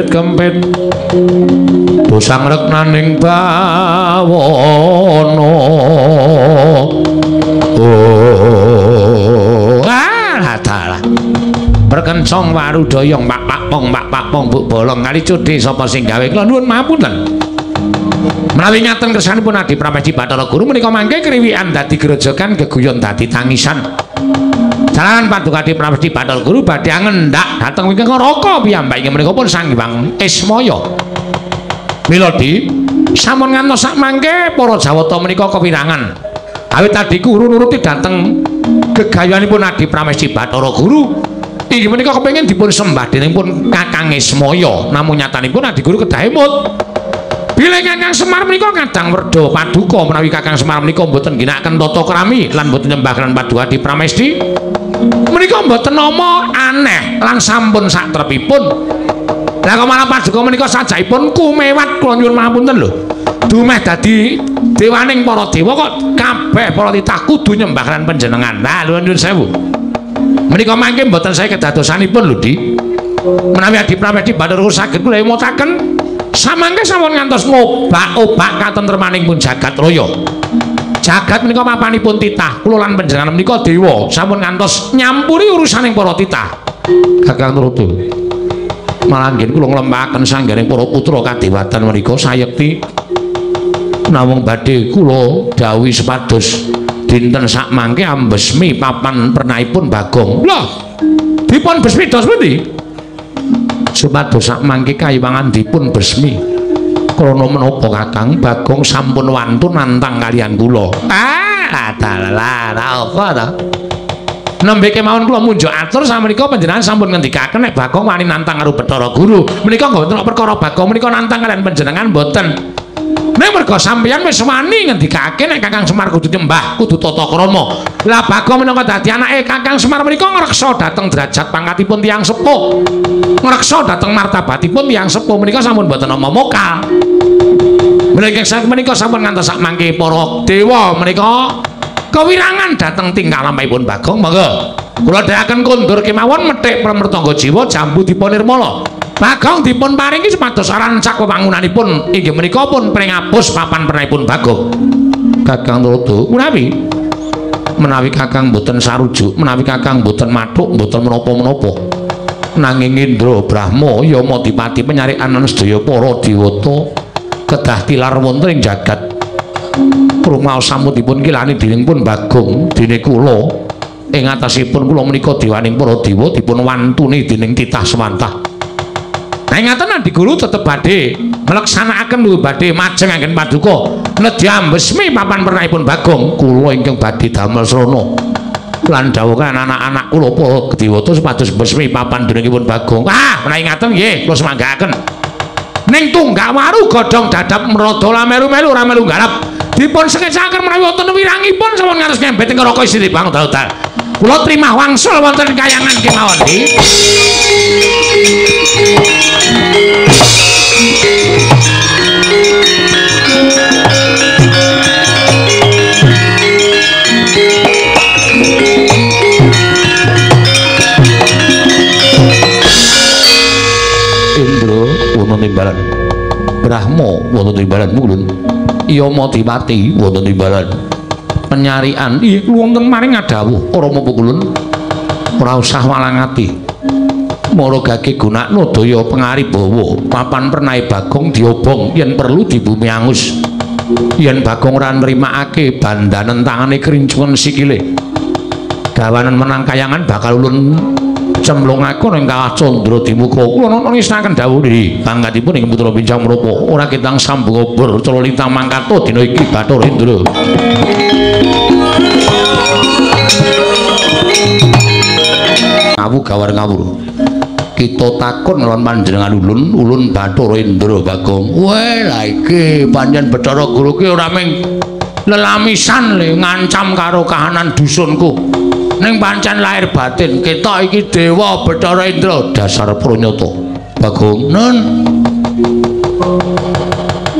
kempit bosang reknaning bawono. Oh ah dalah perkencong warudoyong pak pak pong pak pak pong buk bolong kali cudhe sapa sing gawe. Kula nuwun mapunten menawi ngaten kersanipun Adi Pramesti Bathara Guru menika mangke kriwikan dadi grojogan geguyon dadi tangisan. Jalaran Paduka Adi Pramesti Bathara Guru badhe ngendak dhateng wingking Raka piyambak inggih menika pun Sang Hyang Ismaya. Mila di sampun ngantos sak mangke para Jawata menika kewirangan. Awit Adi Guru nuruti dhateng gegayuhanipun Adi Pramesti Bathara Guru inggih menika kepengin dipun sembah dening pun Kakang Ismaya. Namung nyatanipun Adi Guru kedah emut. Bilih Kakang Semar menika kadang werda paduka menawi Kakang Semar menika mboten ginakaken tata krami lan mboten nyembah lan Paduka Adi Pramesti menika mboten nama aneh lan sampun satrepipun. Lah kok malah paduka menika sajaipun kumewat kula nyuwun mahapunten lho. Dumeh dadi dewaning para dewa kok kabeh para titah kudu nyembah lan panjenengan. Lah nyuwun sewu. Menika mangke mboten sae kedadosanipun lho, Di. Menawi Adi Pramesti Bathara Guru saged kula emutaken samangke sampun ngantos ngobak-obak katentremaning pun jagat raya. Jagat menika papanipun titah, kula lan panjenengan menika dewa sampun ngantos nyampuri urusaning para titah. Kakang Trutu. Malah nggih kula nglempaken sangganing para putra kadewatan menika sayekti namung badhe kula dawuhi sepados dinten sakmangke ambesmi papan pernahipun Bagong. Lho, dipun besmi dos pundi? Supados sakmangke kayiwangan dipun besmi. Krana menapa Kakang Bagong sampun wantun nantang kalian kula. Ah, dalah apa ta? Nembe kemawon kula munjuk atur samenika panjenengan sampun ngendikaken nek Bagong wani nantang karo Bathara Guru. Menika mboten perkara Bagong menika nantang kalian panjenengan mboten. Nek merga sampeyan wis wani ngendikake nek Kakang Semar kudu nyembah, kudu tata krama. Lah Bagong minangka dadi anake Kakang Semar menika ngreksa dhateng derajat pangkatipun tiyang sepuh. Ngreksa dhateng martabatipun tiyang sepuh menika sampun mboten nama mokal. Menika sampun ngantos sak mangke para dewa menika kewirangan dhateng tingkah lampahipun Bagong. Monggo kula dherekaken kondur kemawon methik pramertangga jiwa jambu dipa nirmala. Bagong dipun paringi supados rancak wewangunanipun inggih menika pun pringapus papan pernahipun Bagong. Kakang Trutu menawi menawi Kakang mboten sarujuk, menawi Kakang mboten mathuk, mboten menapa-menapa. Nanging Indra Brahma Yama Dipati penyarikan sedaya para dewata kedah tilar wonten ing jagat. Rumaos samudipun kilani dening pun Bagong dene kula ing atasipun kula menika dewaning para dewa dipun wantuni dening titah swantah. Nah ngaten Adi Guru tetep badhe ngleksanakaken lho badhe majeng anggen paduka nedya ambesmi papan pernahipun Bagong. Kula ingkang badhe damel srana lan dawuhan anak-anak kula para dewata supados besmi papan dunungipun Bagong. Ah menawi ngaten nggih kula semanggaaken. Ning tunggak waru godhong dadap mrada lameru-melu ora melu garap dipun sekecaken menawi wonten wirangipun sampun ngantos ngembet ing neraka isih bang dal-dal. Kula trimah wangsul wonten kayangan kemawon. Indra wonten timbalan, Brahma wonten timbalan mulun, Yama Dipati wonten timbalan, penyarian wonten maring ngadhawuh Rama Pukulun ora usah walang ati. Mara gage gunakno daya pengaribawa papan pernahe Bagong diobong yen perlu dibumi angus. Yen Bagong ora nrimakake bandanen tangane krincungan sikile, gawanen menang kayangan bakal ulun cemplungake ning kawah candra dimuka. Kula nangestaken dawuh nggih pangkatipun ing putra pincang menapa ora ketang sambung obor cala lintang mangkato dina iki Bathara Indra. Ngawu gawar ngawur. Kita takon lan panjenengan ulun, ulun Bathara Indra Bagong. Weh, lah iki pancen Bathara Guru ki ora mung lelamisan le ngancam karo kahanan dusunku. Ning pancen lahir batin ketok iki dewa Bathara Indra dasar pranyata. Bagong, nun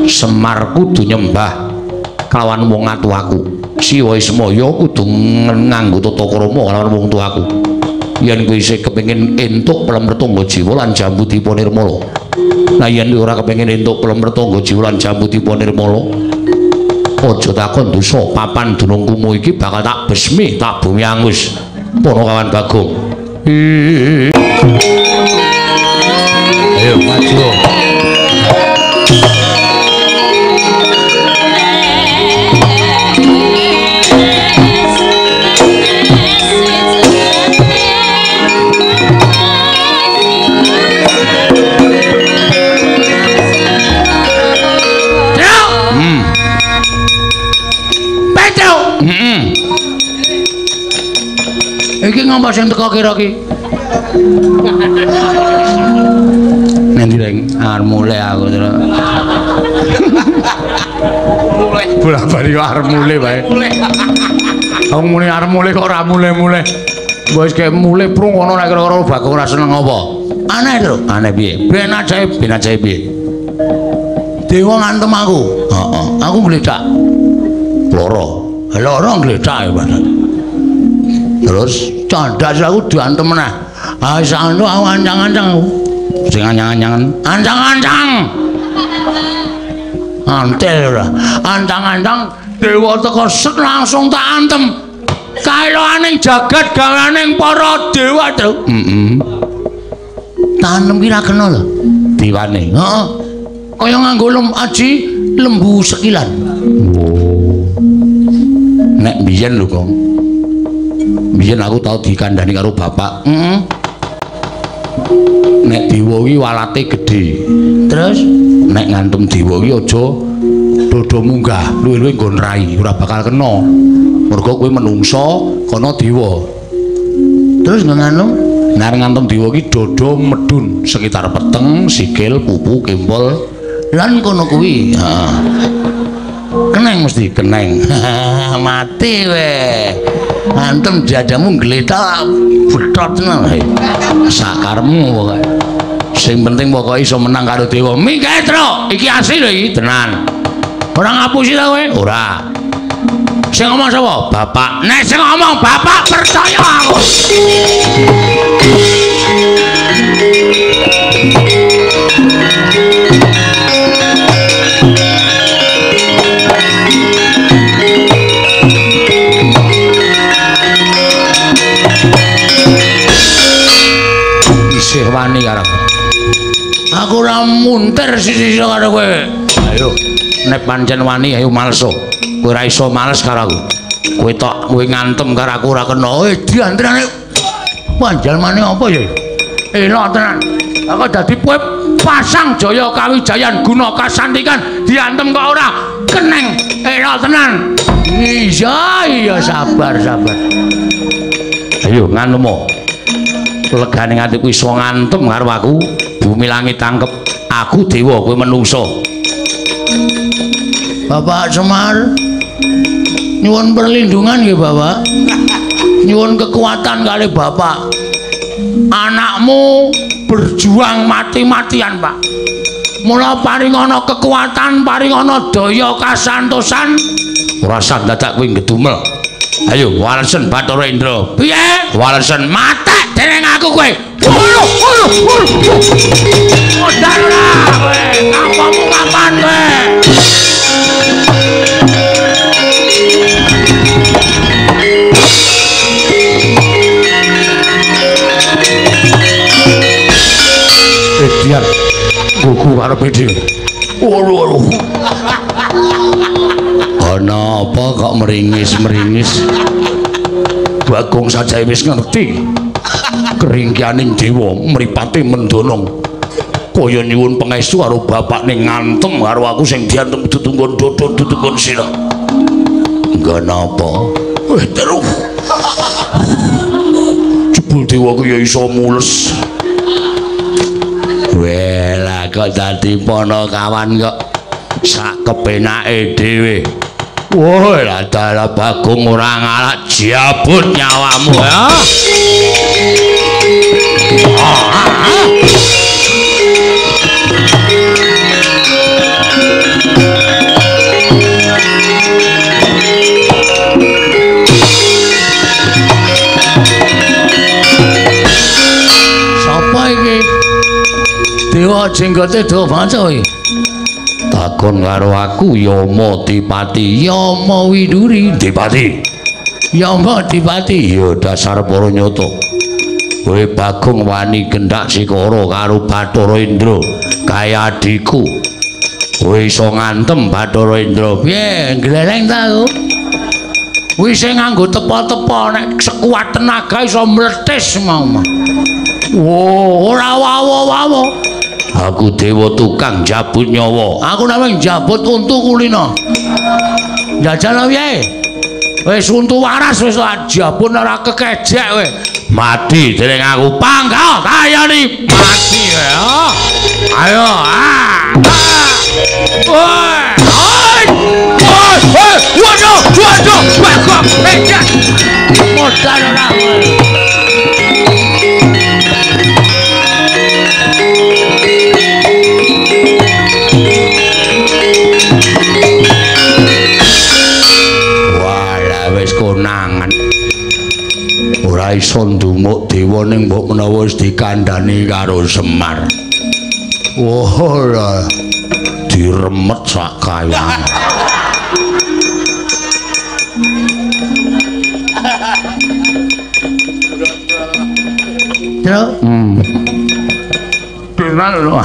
Semar kudu nyembah kelawan wong atuwaku. Siwa Ismaya kudu nganggo tata krama karo wong tuaku. Yen kowe isih kepengin entuk pelem Retangga Jiwa lan Jambu Dipa Nirmala. Lah yen ora kepengin entuk pelem Retangga Jiwa lan Jambu Dipa Nirmala, aja takon dosa papan dunung kumu iki bakal tak besmi, tak bumi angus. Ponokawan Bagong. Ayo maju. Iki ngomong sing teko kira ki. Nanti reng arep mulih aku terus. Mulih. Bola-bali kok arep mulih wae. Aku muni arep mulih kok ora mulih-mulih. Wis kaya mulih prung ngono nek kira-kira Bagong ora seneng apa. Aneh lho, aneh piye? Ben ajaib, ben ajaib piye? Dewa ngantem aku. Heeh, aku gledak. Loro. Loro gledak ya, Pak. Terus candas aku diantem meneh. Ah sakno aku ancang-ancang aku. Sing ancang-ancangan, ancang-ancang. Antel ora. Ancang-ancang dewa teko set langsung tak antem. Kaeloaning jagat gawaning para dewa, Tru. Heeh. Tanem ki ra kena lho dewane. Heeh. Kaya nganggo lem aji lembu sekilan. Oh. Nek biyen lho, Kong. Biyen aku tau dikandhani karo bapak. Heeh. Nek dewa iki walate gedhe. Terus nek ngantem dewa iki aja dodo munggah, luwih-luwih nggon rai, ora bakal kena. Mergo kowe menungsa, kono dewa. Terus nganu, nek ngantem dewa iki dodo medun sekitar peteng, sikil, pupu, kempol, lan kono kuwi. Heeh. Keneng mesti keneng. Mati we. Antem dadamu gletak betot tenan. Sakarmu pokoke. Sing penting pokoke iso menang karo dewa. Minggat, Tru. Iki asli lho iki, tenan. Ora ngapusi ta kowe? Ora. Sing ngomong sapa? Bapak. Nek sing ngomong bapak percaya aku. Isih wani karo aku. Aku ora muntir sisi-sisi karo kowe. Ayo, nek pancen wani ayo maleso. Kowe ora iso males karo aku. Kowe tok kowe ngantem karo aku ora kena. Diantrane panjalmane apa ya? Elok tenan. Aku dadi kowe pasang Jaya Kawijayan guna kasantikan diantem kok ora keneng. Elok tenan. Iya, iya sabar, sabar. Ayo nganemu. Legane nganti kuwi iso ngantem karo aku, bumi langit tangkep. Aku dewa, kowe menungso. Bapak Semar, nyuwun perlindungan nggih, Bapak. Nyuwun kekuatan kali Bapak. Anakmu berjuang mati-matian, Pak. Mula paringana kekuatan, paringana daya kasantosan. Ora usah dadak kowe ngedumel. Ayo walesen Bathara Indra. Piye? Walesen matek dening aku kowe. Waduh, waduh, waduh. Modar ora kowe. Kapamu kapan kowe? Dian. Gugu karepe dhewe. Waduh, waduh. Ana apa kok meringis-meringis? Bagong saja wis ngerti. Keringkianing dewa mripate mendonong. Kaya nyuwun pangestu karo bapakne ngantem karo aku sing diantem ditunggon dodon ditunggon sirah. Engga napa? Terus. Jebul dewa ku ya iso mules. Welah kok dadi ponokawan kok sak kepenake dhewe. Woi, lah dalah Bagong ora ngalak jabut nyawamu ya. Kok jenggote dawa banget kowe? Takon karo aku Yama Dipati, Yama Widuri Dipati. Yama Dipati, ya dasar para nyata. Kowe Bagong wani gendak sikara karo Bathara Indra, kaya adhiku. Kowe iso ngantem Bathara Indra. Piye, gleleng ta aku? Wis nganggo tepa-tepa nek sekuat tenaga iso mletis mau. Wo, ora wawo-wawo. Aku dewa tukang jabut nyawa. Aku namung jabut untu kulino. Jajal piye? Wis untu waras wis jabut ora kekejek kowe. Mati dening aku panggal kayani mati kowe. Ayo. Ah. Woi. Woi. Waduh, waduh, bagong becak. Modal ora. Konangan ora iso ndumuk dewa ning mbok menawa wis dikandhani karo Semar. Wah, diremet sak kayang. Terus? Benar lho.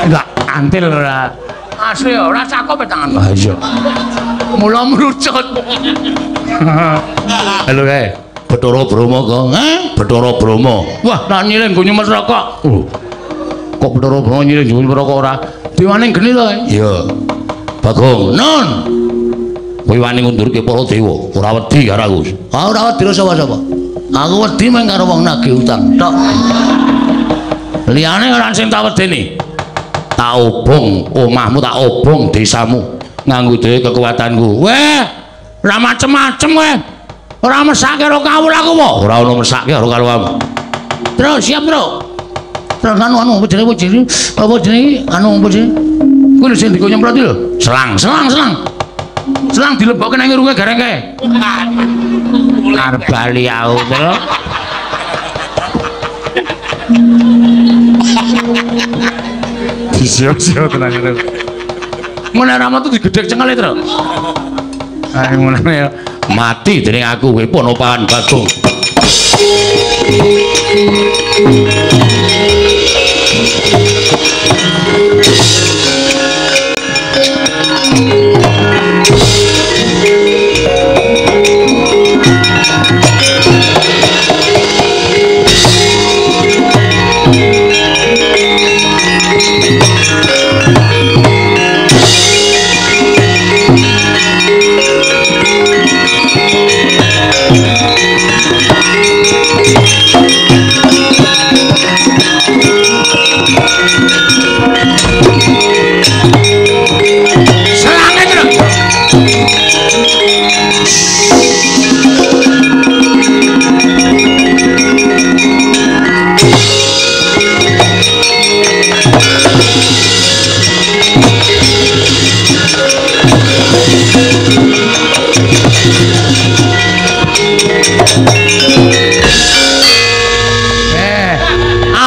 Enggak antil ora. Asli ora cakep tangan. Ha iya. Mula mrucut. Halo kae. Bathara Brahma kok. Heh, Bathara Brahma. Wah, tak nyiling nggo nyumet rokok. Kok Bathara Brahma nyiling nggo nyumet rokok ora? Diwane geni to kae? Iya. Bagong, nun. Kowe wani ngundurke para dewa, ora wedi karo aku. Ah, ora wedi sapa-sapa. Aku wedi mung karo wong nagih utang tok. Liyane ora sing tak wedeni. Tak obong omahmu, tak obong desamu nganggo dhewe kekuatanku. Weh, ora macem-macem kowe. Ora mesake karo kawula aku apa? Ora ono mesake karo kamu. Terus siap, Bro. Terus anu apa jenenge apa jenenge? Anu apa jenenge? Kuwi lho sing dikon nyemprot iki lho. Selang, selang, selang. Selang dilebokke nang irunge gareng kae. Arep bali aku, Bro. Siap-siap tenang itu. Ngono ra metu digedhek cengele, Tru. Ayo ngono ya. Mati dening aku kowe Ponopahan Bagong.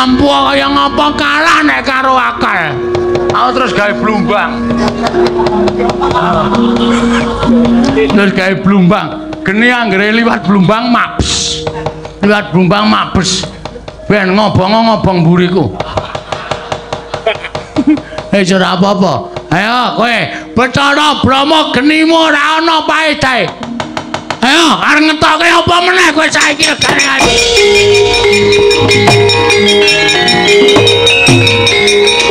Ampuh kaya ngapa kalah nek karo akal. Aku terus gawe blumbang. Terus gawe blumbang. Geni anggere liwat blumbang mabes. Liwat blumbang mabes. Ben ngobong-ngobong mburiku. Eh ora apa-apa. Ayo kowe Bathara Brahma genimu ora ana paedahe. Ayo arep ngetoke apa meneh kowe saiki regane.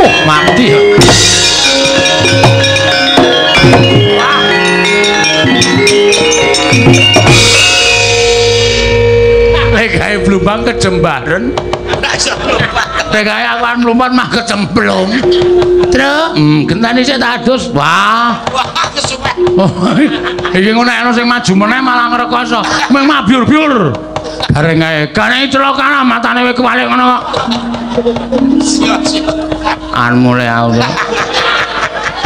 Oh, mati ya. Lek gawe blumbang kejembaren. Lek gawe aku arep mlumpat mah kecemplung. Truk, gentane sik tak adus. Wah. Wah, kesuwen. Iki ngono nek ana sing maju meneh malah ngrekoso. Mung mabyur-byur. Bareng kae, gane celaka matane wis kewalik ngono kok. Siap-siap. Arep mulih aku.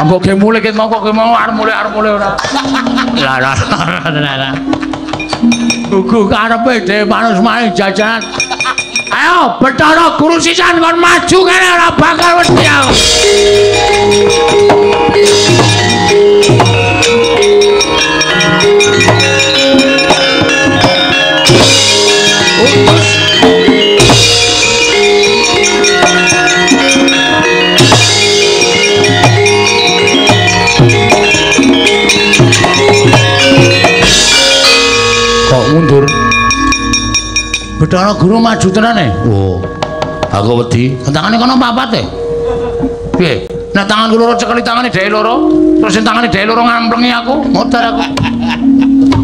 Ambok ge mulih ket mau kok ge mau arep mulih ora. Lah lah lah. Gugu karepe dhewe manus maning jajanan. Ayo Bathara Guru sisan kon maju kene ora bakal wedi aku. Kok mundur? Bathara Guru maju tenan e. Oh. Aku wedi. Tangane kono papat e. Piye? Nek tanganku loro cekeli tangane dheke loro, terus sing tangane dheke loro ngamplengi aku, modar aku.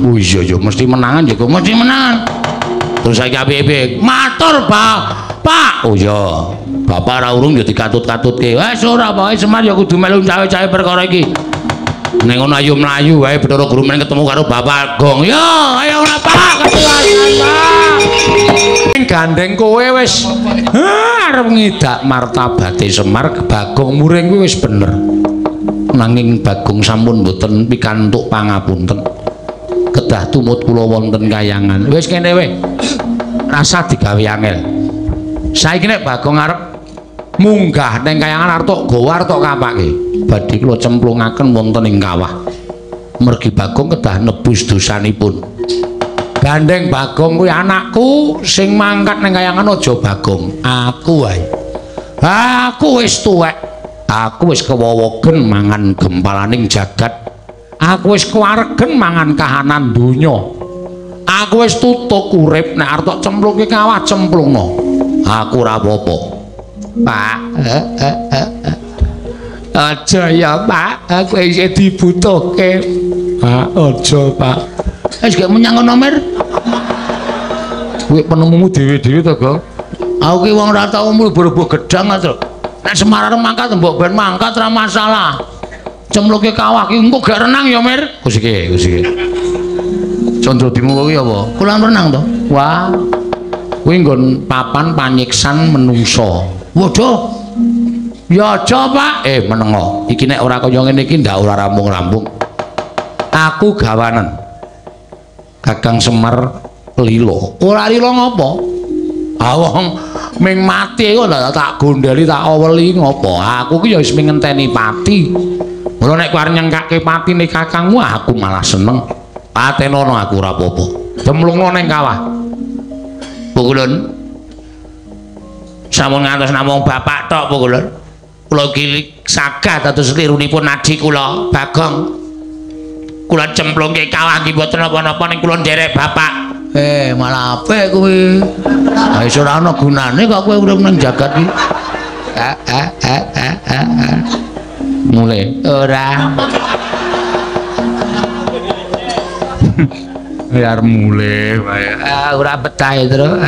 Oh iya iya mesti menangan ya, mesti menangan. Terus saiki apik-apik. Matur, Pak. Pak. Oh iya. Bapak ora urung ya dikatut-katutke. Wes ora pokoke Semar ya kudu melu cawe-cawe perkara iki. Ning ngono ayo mlayu wae Bathara Guru men ketemu karo Bapak Gong. Yo, ayo ora Pak, ketuasan Pak. Gandeng kowe wis arep ngidak martabate Semar Bagong Muring kuwi wis bener. Nanging Bagong sampun mboten pikantuk pangapunten. Kedah tumut kula wonten kayangan. Wis kene wae. Rasa digawe angel. Saiki nek Bagong arep munggah ning kayangan arep tok gawa arep tok kapake. Badhe kula cemplungaken wonten ing kawah. Mergi Bagong kedah nebus dosanipun. Gandeng Bagong kuwi anakku sing mangkat ning kayangan aja Bagong, aku wae. Aku wis tuwek. Aku wis kewowogen mangan gempalaning jagat. Aku wis kewaregen mangan kahanan donya. Aku wis tutuk urip nek arep tok cemplungke kawah cemplungno. Aku ora apa-apa. Pak, aja ya Pak, aku isih dibutuhke. Pak, aja Pak. Wis gak menyang kono Mir. Kuwi penemumu dhewe-dhewe to, Gong. Aku ki wong ora tau mlebu gedang to. Nek Semar arep mangkat mbok ben mangkat ora masalah. Cemplungke kawah ki engko gak renang ya, Mir. Kus iki, kus iki. Condro dimu kuwi apa? Kolam renang to? Wah. Kuwi nggon papan panyiksan menungso. Waduh. Ya aja, Pak. Menengo. Iki nek ora kaya ngene iki ndak ora rampung-rampung. Aku gawanen. Kakang Semar lilo. Ora lilo ngopo? Ah wong ming mati kok tak gondeli tak aweli ngopo? Aku ki ya wis ming ngenteni pati. Mula nek kowe arep nyengkake patine kakangmu aku malah seneng. Patenono aku ora apa-apa. Cemplungno ning kawah. Pukulun. Sampun ngantos namung bapak tok Pukulun. Kula iki sagah dados lirunipun adi kula Bagong. Kula cemplungke kawah nggih mboten napa-napa ning kula nderek bapak. Malah apik kuwi. Ha wis ora ana gunane kok kowe urip nang jagat iki. Mulai ora. Biar mulai wae. Ora betah terus.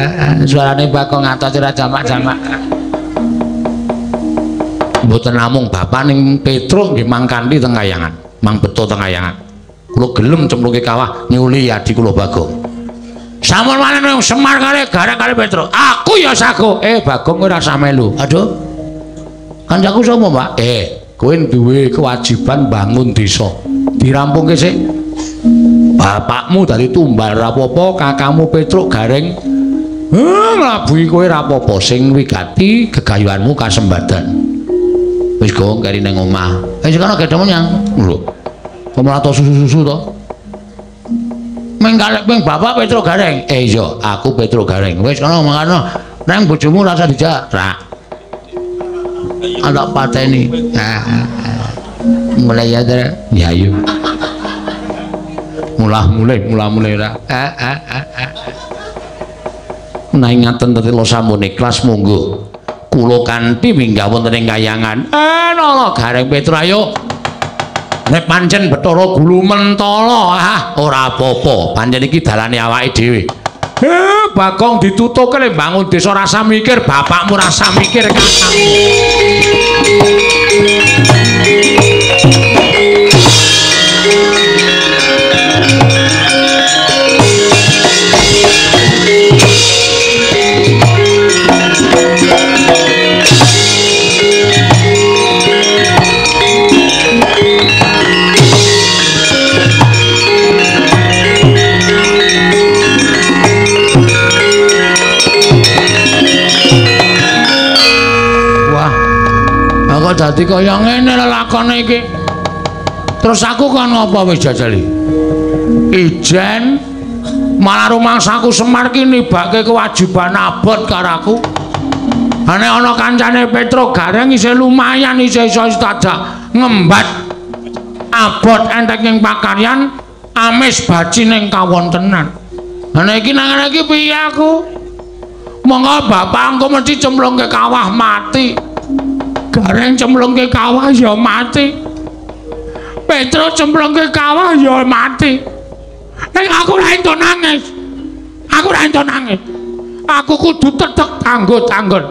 Suarane Bagong atos ora jamak-jamak. Mboten namung bapak ning Petruk nggih mangkanthi teng kayangan, mang beto teng kayangan. Kula gelem cemplungke kawah nyuli adi kula Bagong. Sampun maneh Semar kali gareng kali Petruk. Aku ya sago. Bagong kowe ora usah melu. Aduh. Kancaku sapa, Pak? Kowe duwe kewajiban bangun desa. Dirampungke sik. Bapakmu dari tumbal ra apa-apa, kakangmu Petruk gareng nglabuhi kowe ra apa-apa. Sing wigati gegayuhanmu kasembadan. Wis gong keri ning omah. Wis kono gedhe menyang. Lho. Kok malah susu-susu to? Ming kalek ping bapak Petruk Gareng. Iya, aku Petruk Gareng. Wis kono mangkano. Nang bojomu rasa dijak. Ra. Anak pateni. Mulai ya, Tru. Ya ayo. Mulah mulai ra. Menawi ngaten tetela sampun ikhlas monggo. Kula kanthi minggah wonten ing kayangan. Nala Gareng Petruk ayo. Nek pancen Bathara Guru mentala, ora apa-apa. Pancen iki dalane awake dhewe. Bagong ditutuke le bangun desa rasa mikir, bapakmu rasa mikir kakangmu. Lah kok dadi kaya ngene lelakone iki. Terus aku kon ngopo wis jajali? Ijen malah rumangsaku Semar ki nibake kewajiban abot karo aku. Nek ana kancane Petro Gareng isih lumayan isih iso dadak ngembat abot entek ing pakaryan amis baci ning kawontenan. Nek iki nang ngene iki piye aku? Monggo bapak engko mesti cemplungke kawah mati. Gareng cemplungke kawah ya mati. Petro cemplungke kawah ya mati. Nek aku ora entuk nangis. Aku ora entuk nangis. Aku kudu tetep tanggut-tanggut.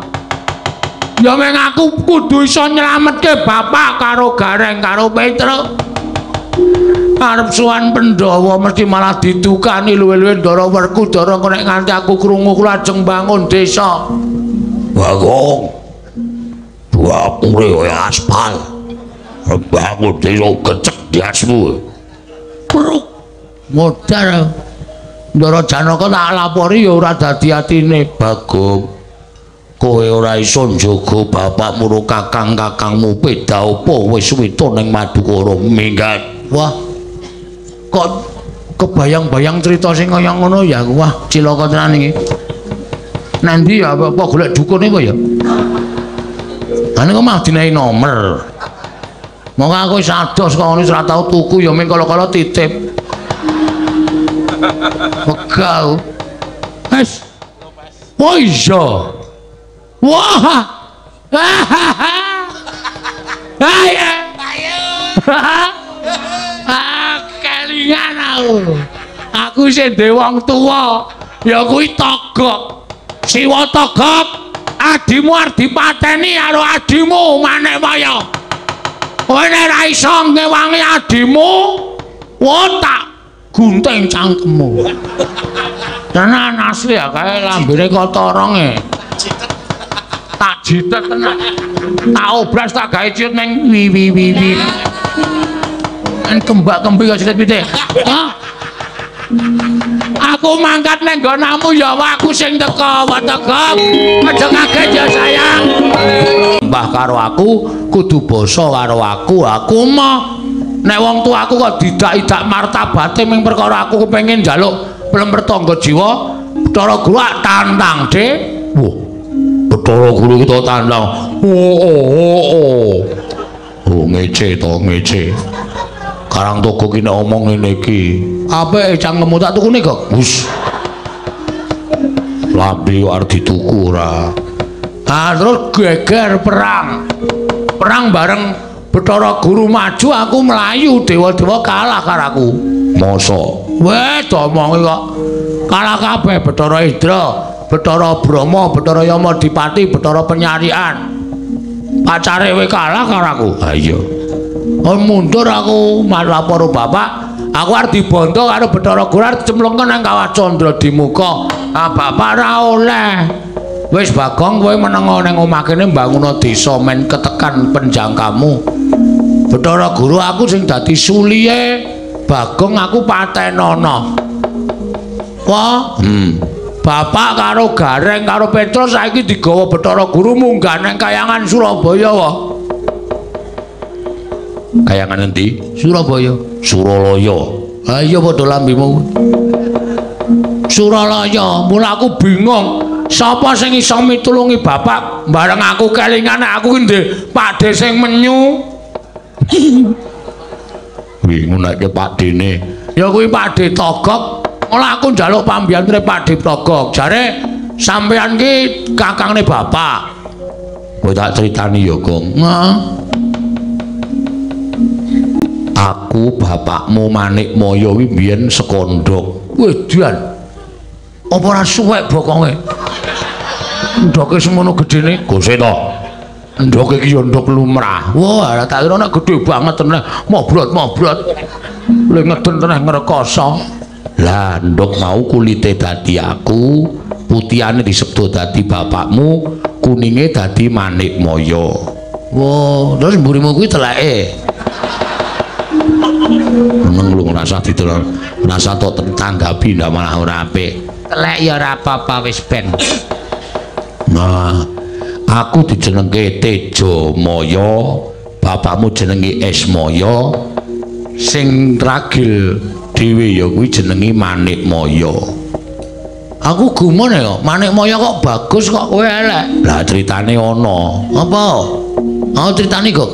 Ya meng aku kudu iso nyelametke bapak karo Gareng karo Petro. Arep sowan Pandhawa mesti malah didukani luwe-luwe Ndara Werkudara nek nganti aku krungu kula ajeng bangun desa. Bagong. Dapure kaya aspal. Bangun desa gecek diasmu. Pruk. Modar. Ndara Janaka tak lapori ya ora dadi atine. Bagong. Kowe ora iso njaga bapakmu ro kakang-kakangmu beda apa wis wito ning Madukara minggat. Wah. Kok kebayang-bayang cerita sing kaya ngono ya aku. Wah, cilaka tenan iki. Nanti ya apa golek dukun apa ya? Ane kok malah dinehi nomer. Monggo aku wis adoh saka ngono wis ora tau tuku ya ming kala-kala titip. Wegah. Wes. Oh iya. Wah. Ayo. Ayo. Kelingan aku. Aku isih duwe wong tuwa, ya kuwi Togok. Siwa Togok, adimu arep dipateni karo adimu Manikmaya. Kowe nek ora iso ngewangi adimu, wah tak gunting cangkemmu. Tenan asli ya kae lambene kotoronge. Tak jitet tenan. Tak obras tak gawe ciut ning wi wi wi wi. Kan kembak-kembi kok ciut pitik. Hah? Aku mangkat neng nggonamu ya aku sing teko, Togok. Aja kaget ya sayang. Mbah karo aku kudu basa karo aku. Aku mah nek wong tuaku kok didak-idak martabate ming perkara aku kepengin njaluk plemper tangga jiwa, Bathara Guru tantang, Dik. Wah, Bathara Guru kita tantang. Oh oh oh oh. Oh ngece to ngece. Karang Togok ki nek omong ngene iki. Apike cangkemmu tak tukune kok. Wis. Lambe kok arep dituku ora. Ah terus geger perang. Perang bareng Bathara Guru maju aku mlayu, dewa-dewa kalah karo aku. Mosok. Weh, domongi kok. Kalah kabeh Bathara Indra, Bathara Brahma, Bathara Yama Dipati, Bathara Penyarian. Pacare we kalah karo aku. Ha iya. Oh mundur aku lapor bapak, aku arep dibondo karo Bathara Guru arep cemplungke nang Kawah Candra Dimuka. Ah bapak ora oleh. Wis Bagong kowe menengo nang omah kene mbanguna desa men ketekan penjangkamu. Bathara Guru aku sing dadi suliye Bagong aku patenono. Wah, Bapak karo Gareng karo Petro saiki digawa Bathara Guru munggah nang kayangan Surabaya wae. Kayangan endi? Surabaya. Suralaya. Ha iya padha lambemu. Suralaya, mula aku bingung. Sapa sing iso mitulungi bapak? Bareng aku kelingan aku ki ndek pakde sing menyu. Kuwi ngunake pakdene. Ya kuwi Pakde Togok. Mula aku njaluk pambiyanture Pakde Togok. Jare sampean ki kakangne bapak. Kowe tak critani ya, Gong. Heeh. Aku bapakmu Manikmaya kuwi biyen sekondhok. Wedan. Apa ora suwek bokonge? Ndoke semono gedene. Gose to. Ndoke iki ya ndok lumrah. Wah, tak kira nek gedhe banget tenan. Mobrot-mobrot. Le ngeden tenan ngrekoso. Lah ndok mau kulite dadi aku, putihane disebut dadi bapakmu, kuninge dadi Manikmaya. Wah, terus mburimu kuwi teleke. Meneng lu ngrasa ditelok, ngrasa tok tanggapi ndak malah ora apik. Telek ya ora apa-apa wis ben. Nah, Aku dijenengke Tejamaya, bapakmu jenenge Ismaya, sing tragil dhewe ya kuwi jenenge Manikmaya. Aku gumun ya, Manikmaya kok bagus kok kowe elek. Lah critane ana. Apa? Oh critane kok.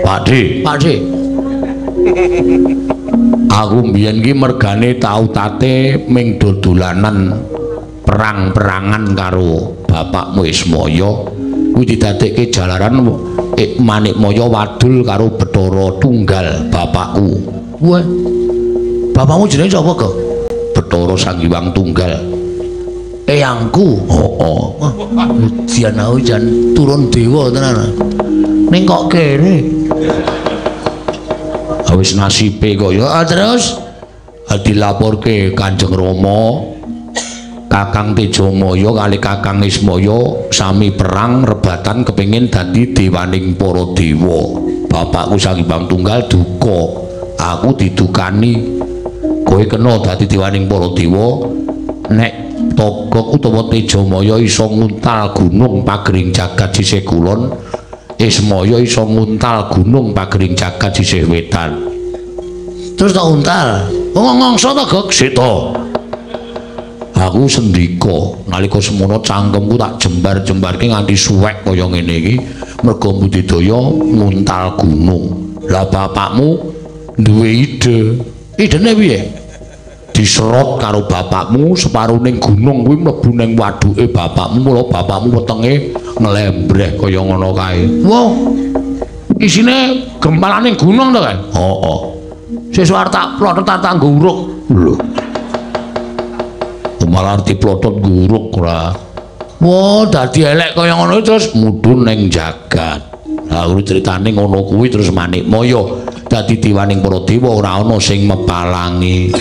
Pakde, Pakde. Aku mbiyen ki mergane tau tate ming dodolanan perang-perangan karo bapakmu Ismaya. Kuwi didadekke jalaran Manikmaya wadul karo Bathara Tunggal bapakku. Wah. Bapakmu jenenge sapa, Gok? Bathara Sang Hyang Tunggal. Eyangku. Heeh. Ujian aku jan turun dewa tenan. Ning kok kere. Wis nasibe kok ya. Terus dilaporke Kanjeng Rama, Kakang Tejamaya kali Kakang Ismaya sami perang rebatan kepengin dadi dewaning para dewa. Bapakku Sang Hyang Tunggal duka, aku didukani. Kowe kena dadi dewaning para dewa nek Togok utawa Tejamaya iso nguntal gunung pagering jagat sisih kulon, Ismaya iso nguntal gunung pagering jagat sisih wetan. Terus tak untal. Wong ngongso ta, Gok? Seta. Aku sendika nalika semono cangkemku tak jembar-jembarke nganti suwek kaya ngene iki merga budidaya nguntal gunung. Lah bapakmu duwe ide. Idene piye? Diserot karo bapakmu separuning gunung kuwi mlebu ning waduke bapakmu, mula bapakmu wetenge nglembreh kaya ngono kae. Wah. Isine gempalaning gunung to kae? Heeh. Sesuk arep tak plotot tak nggo uruk. Lho. Malah diplotot nguruk ora. Wah, dadi elek kaya ngono terus mudhun ning jagat. Lah kuwi critane ngono kuwi terus Manikmaya dadi dewaning para dewa ora ana sing mepalangi.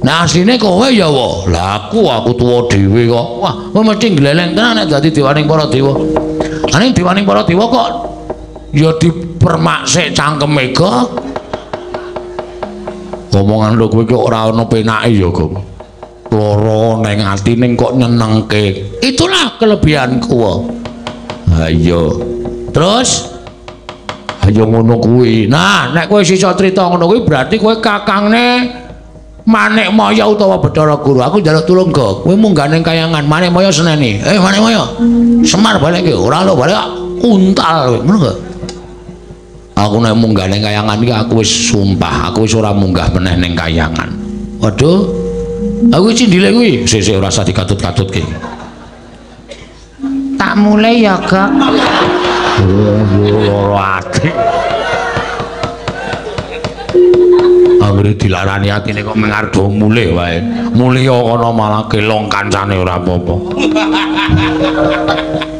Nah asline kowe ya wa. Lah aku tuwa dhewe kok. Wah, kowe mesti gleleng tenan nek dadi dewaning para dewa. Ning dewaning para dewa kok ya dipermak sik cangkeme kok. Omongan lho kowe kok ora ana penake ya, Gong. Lara ning ati ning kok nyenengke. Itulah kelebihanku. Ha iya. Terus ayo ngono kuwi. Nah, nek kowe iso crita ngono kuwi berarti kowe kakangne Manikmaya utawa Bathara Guru. Aku njaluk tulung, Gok. Kowe munggah ning kayangan Manikmaya seneni. Eh, Manikmaya. Semar balik ki. Ora lho balik untal kowe. Ngono gak? Aku nek munggah ning kayangan iki aku wis sumpah, aku wis ora munggah meneh ning kayangan. Waduh. Aku cindile kuwi. Sik-sik ora usah dikatut-katutke. Tak mulai ya, Gok. Loro ati. Anggere dilarani atine kok mengardo mulih wae. Mulih kono malah kelong kancane ora apa-apa.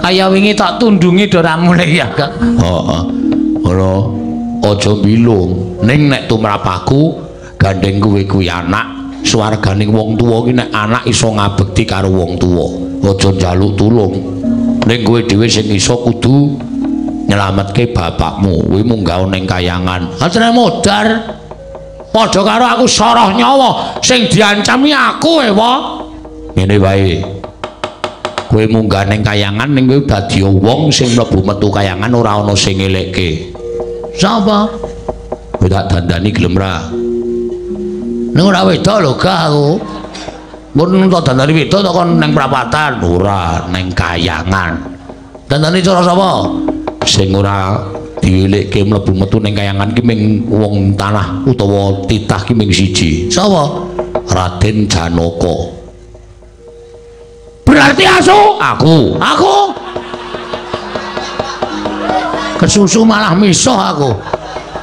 Kaya wingi tak tundungi do ora mulih ya, Gok. Heeh. Ora aja bilung. Ning nek tumrap aku gandeng kowe kuwi anak, swarganing wong tuwa ki nek anak iso ngabekti karo wong tuwa. Aja njaluk tulung. Ning kowe dhewe sing iso kudu nyelametke bapakmu. Kuwi munggah ning kayangan. Ajane modar. Padha karo aku soroh nyawa sing diancami aku ewa. Ngene wae. Kowe munggah ning kayangan ning kowe dadi wong sing mlebu metu kayangan ora ana sing ngelekke. Sapa? Kowe tak dandani gelem ra? Ning ora wedok lho gak aku. Mun tak dandani wedok tak kon ning prapatan, ora ning kayangan. Dandani cara sapa? Sing ora diwelekke mlebu metu ning kayangan ki ming wong tanah utawa titah ki ming siji. Sapa? Raden Janaka. Berarti asu? Aku. Aku. Kesusu malah misuh aku.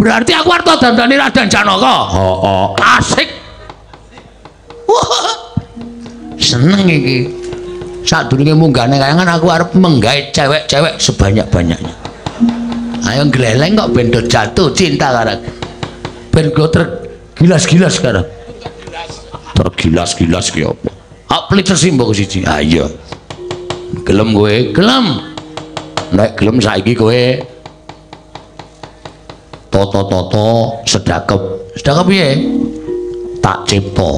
Berarti aku arep dandani Raden Janaka. Heeh. Asik. Wah. Seneng iki. Sadurunge munggah ning kayangan aku arep menggae cewek-cewek sebanyak-banyaknya. Ayo gleleng kok ben do jatuh cinta karo. Ben go tergilas-gilas karo. Tergilas-gilas ki apa? Hak pelit tersimbok siji. Ha iya. Gelem kowe? Gelem. Nek gelem saiki kowe toto-toto sedakep. Sedakep piye? Tak cipta.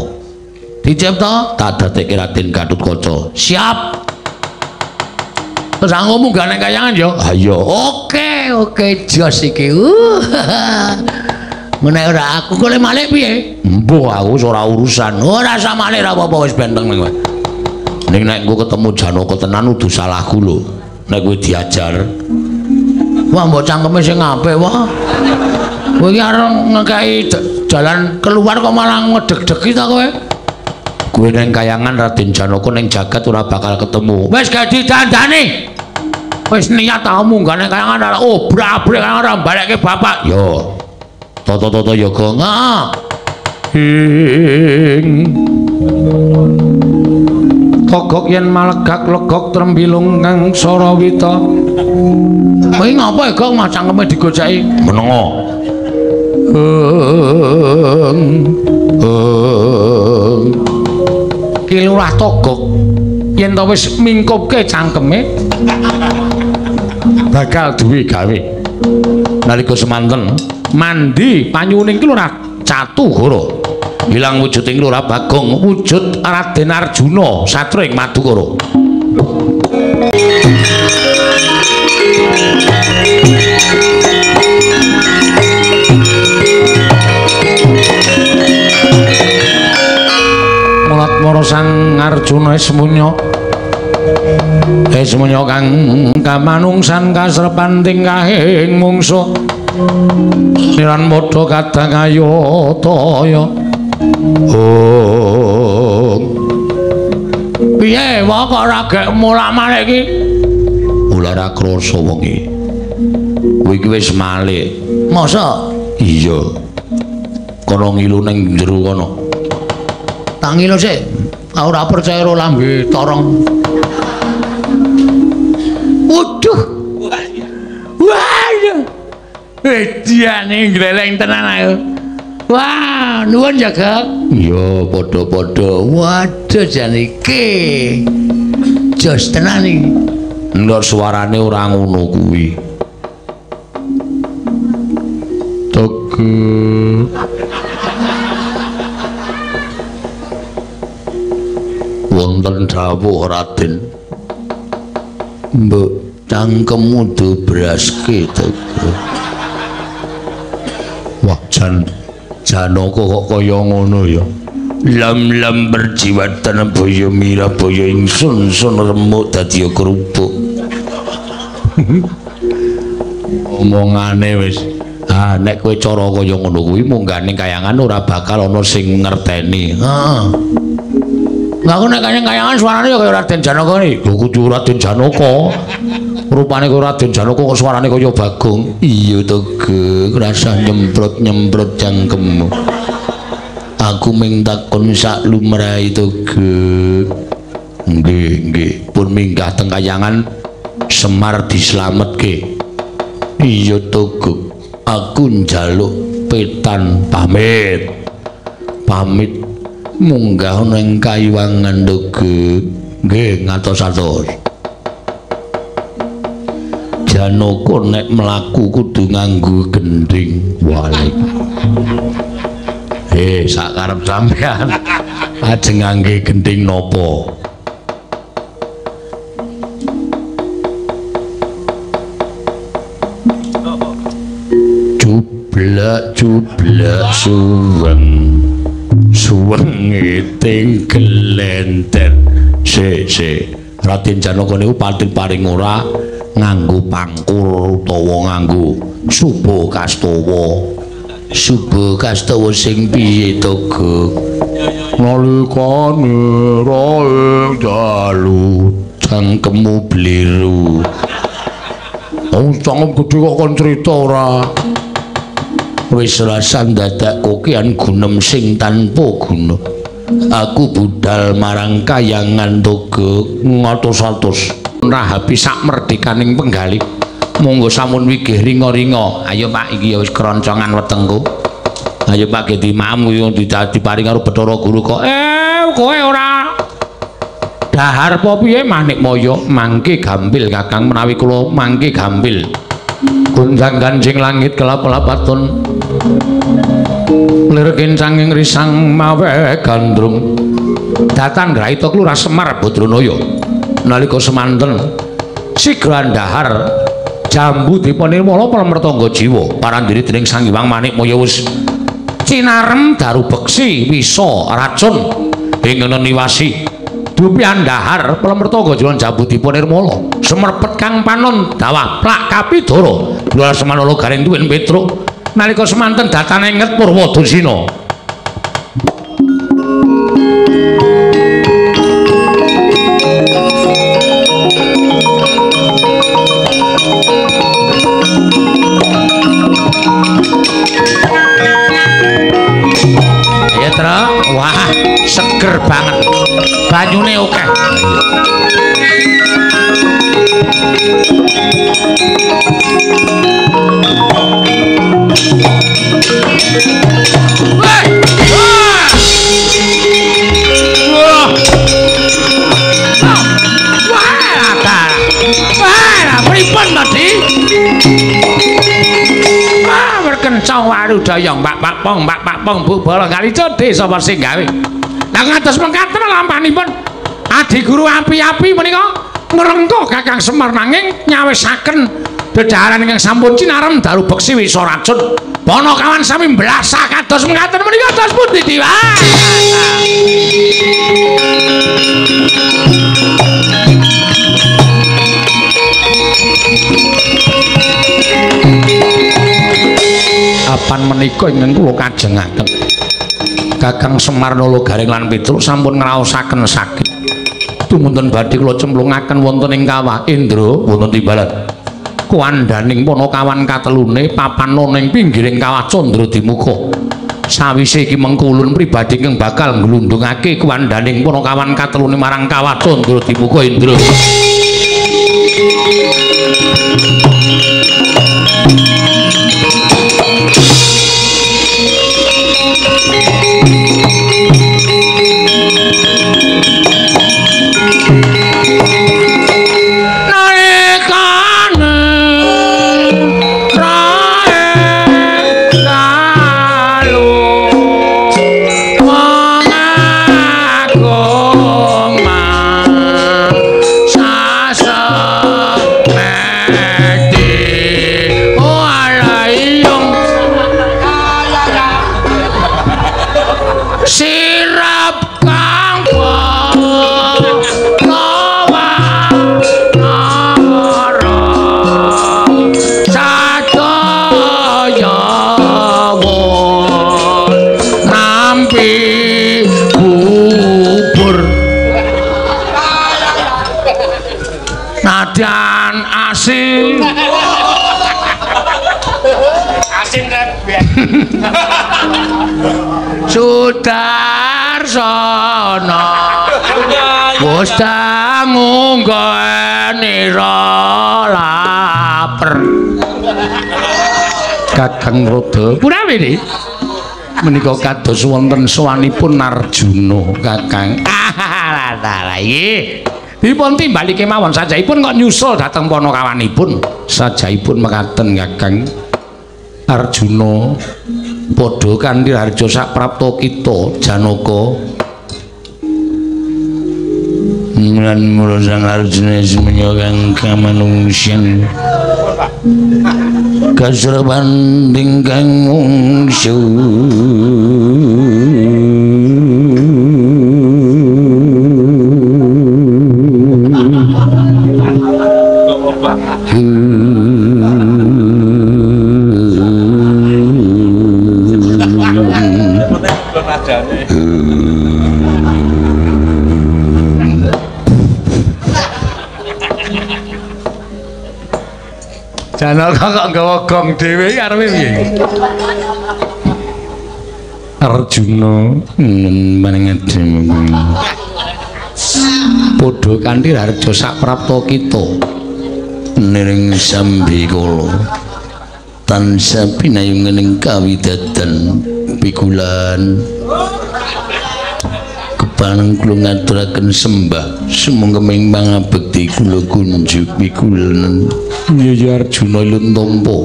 Dicipta? Tak dadekke Raden Gatotkaca. Siap. Terus aku munggah nang kayangan ya. Ayo. Oke, oke jos iki. Menek ora aku kok malik piye? Mbuh aku ora urusan. Ora usah malik ora apa-apa wis benteng ning kowe. Ning nek engko ketemu Janaka tenan udu salahku lho. Nek kowe diajar. Wah mbok cangkeme sing apik wah. Kowe iki arep ngekeki jalan keluar kok malah ngedeg-degi ta kowe? Kowe ning kayangan Raden Janaka ning jagat ora bakal ketemu. Wis gak didandani. Wis niat ta munggah ning kayangan ora obrak-abrik ora balekke bapak. Yo. Toto-toto ya gong. Heeh. Ing Togok yen malegak legok trembilung kang sarawita. Kowe ngapa ya gong mah cangkeme digoceki? Menengo. Ki Lurah Togok yen to wis mingkupke cangkeme bakal duwe gawe. Nalika semanten mandi panyuning ki Lurah Catugara ilang wujuding Lurah Bagong wujud Raden Arjuna satria ing Madukara. Mulat mara Sang Arjuna esmunya esmunya kang kamanungsan kasrepan tingkahing mungsuh niran padha kadang ayataya. Oh. Piye wae kok ora gek mulak-malik iki? Ora ora krasa wengi. Kowe iki wis malik. Masa? Iya. Kono ngilu ning jero kono. Tak ngilu sik. Aku ora percaya karo lambe torong. Waduh. Waduh. Ediane ngleleng tenan aku. Wah, nuwun ya, Gak. Iya, padha-padha. Waduh jan iki. Jos tenan iki. Ndak suarane ora ngono kuwi. Tege. Wonten dawuh Raden. Mbok cangkemmu dobraske Tege. Wah, jan Janaka kok kaya ngono ya. Lam-lam berjiwatan boyo mira boyo ingsun sun remuk dadi kerupuk. Omongane wis. Ah, nek kowe cara kaya ngono kuwi munggah ning kayangan ora bakal ana sing ngerteni. Heeh. Lah aku nek kayangan suarane ya kaya Raden Janaka iki. Lho kudu Raden Janaka. Rupane kaya Raden Janaka kok suarane kaya Bagong. Iya to, Gek, rasah nyemprot-nyemprot cangkemmu. Aku ming takon sak lumrahe to, Gek. Nggih, nggih, pun minggah teng kayangan Semar dislametke. Iya to, Gek. Aku njaluk petan pamit. Pamit munggah ning kayuwangan to, Gek. Nggih, ngatos-atos. Janaka nek mlaku kudu nganggo gendhing. Wale. Sak karep sampean ajeng ngangge gendhing napa? Jublek jublek suweng. Suweng ngiting gelenter. Sik sik. Raden Janaka niku pating paring ora nganggo pangkur utawa nganggo suba kastawa. Suba kastawa sing piye to, Gek? Nalikane raing dalu cangkemmu bliru. Oh, cangkem gedhe kok kon crita ora. Wis rasan dadak kokian gunem sing tanpa guna. Aku budal marang kayangan to, Gek, ngatos-atos. Rahabi sak merdekaning penggalih. Monggo sampun wigih ringa-ringa. Ayo Pak, iki ya wis keroncongan wetengku. Ayo Pak ge dimaem kuwi diparing karo Bathara Guru kok. Kowe ora dahar apa piye Manikmaya? Mangke gampil Kakang menawi kula mangke gampil. Gonjang-ganjing langit kelap-lapaton. Lir kencanging risang mawe gandrung. Datan graita Lurah Semar Badranaya. Nalika semanten Sigra andhahar jambu dipa nirmala Palamertangga jiwa parandiri dening Sang Hyang Manikmaya wis cinarem daru beksi wisa racun ing niwasi. Dupi andhahar Palamertangga jiwa jambu dipa nirmala semerpet kang panon dawah plak kapidara dua semanala garing tuwin Petruk nalika semanten datane nget Purwadasina. Ya, Truk. Wah, seger banget. Banyune akeh. Wah! Wah! Wah, wah, pripun to, Di? Wah, berkencang warudaya Mbak Pak Pong, Mbak Pak Pong Bu Bala Kalica desa sing gawe. Lah ngantos mekaten lampanipun Adi Guru api-api menika ngrengkuh Kakang Semar nanging nyawisaken dedaharan ingkang sampun cinarem daru beksi wisa racun. Panakawan sami mblasah kados mekaten menika dos pundi Dewa? Apan menika ingkang kula kajengaken Kakang Semar Nala Garing lan Petruk sampun ngraosaken sakit. Tumunten badhe kula cemplungaken wonten ing kawah Indra wonten timbalan. Kuwandaning panakawan katelune papan ing pinggiring kawah Candra Dimuka. Sawise iki mengkulun pribadi ingkang bakal nglundhungake kuwandaning panakawan katelune marang kawah Candra Dimuka Indra. Nadyan asin. Asin rebek. Sudarsono wis dangu nira laper. Kakang Rada purawi menika kados wonten sowanipun Arjuna Kakang. Ah, iki dipun timbali kemawon sajaipun kok nyusul dhateng panakawanipun. Sajaipun mekaten Kakang Arjuna padha kanthi harja saprapta kita Janaka. Lan mula Sang Arjuna semenya kang kamanungsan kasreban ingkang mungsu. Janaka kok nggawa gong dhewe arepe piye? Arjuna manengadhe padha kanthi harja saprapta kita niring sambikala tansah pinayungening kawidadan pikulan kepaneng kula ngaturaken sembah sumangga ing pangabekti kula kunjuk pikulan. Ya Arjuna ilun tampa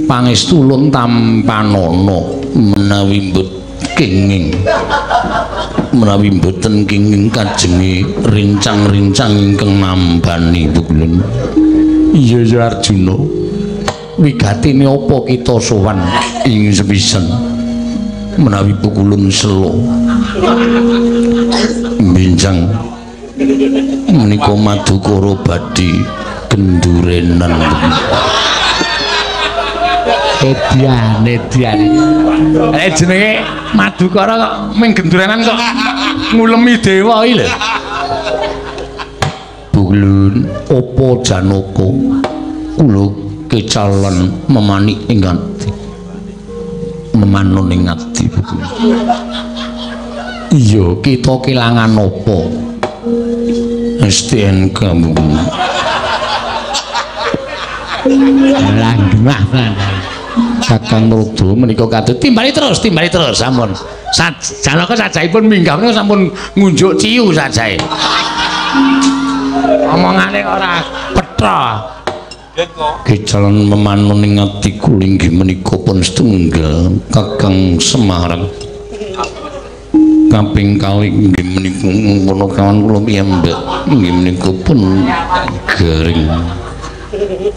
pangestu ulun tampanana menawi mbut Kenging menawi mboten kenging kajenge rincang-rincang ingkang nambani Pukulun. Iya ya Arjuna, wigatine apa kita sowan ing sepisan menawi Pukulun selo benjang menika Madukara badhe gendurenan. Edian, edian. Jenenge Madukara kok ming gendurenan kok ngulemi dewa iki lho. Pukulun, apa Janaka kula kecalan memanik ing ati, memanon ing ati Pukulun. Iya, kita kelangan apa? STNK Pukulun. Lah gemah tenan. Kakang Rudra menika kados timbali terus sampun. Janaka sajaipun minggah menika sampun ngunjuk ciu sajae. Omongane ora petha. Kejalan memanon ing ati kula inggih menika pun setunggal Kakang Semar. Kaping kalih inggih menika ngono kawan kula piyambak inggih menika pun garing.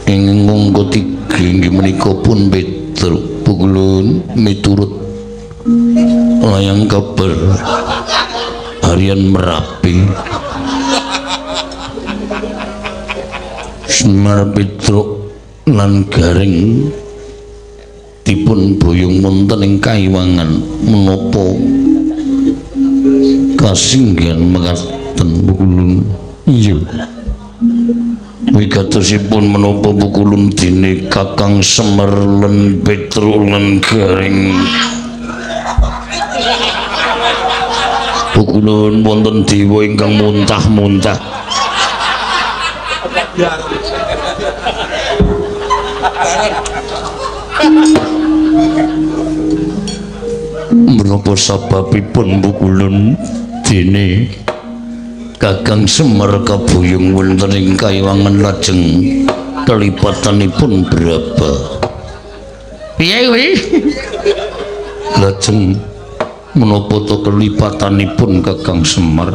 Ing monggo tiga inggih menika pun Petruk Pukulun miturut layang kabar harian Merapi. Semar Petruk lan Gareng dipun boyong wonten ing kaiwangan menapa kasinggihan mekaten Pukulun. Iya. Wigatosipun menapa Pukulun dene Kakang Semar lan Petruk lan Gareng. Pukulun wonten dewa ingkang muntah-muntah. Menapa sababipun Pukulun dene Kakang Semar kabuyung wonten ing kaiwangan lajeng kelipatanipun berapa? Piye kuwi? Lajeng menapa to kelipatanipun Kakang Semar?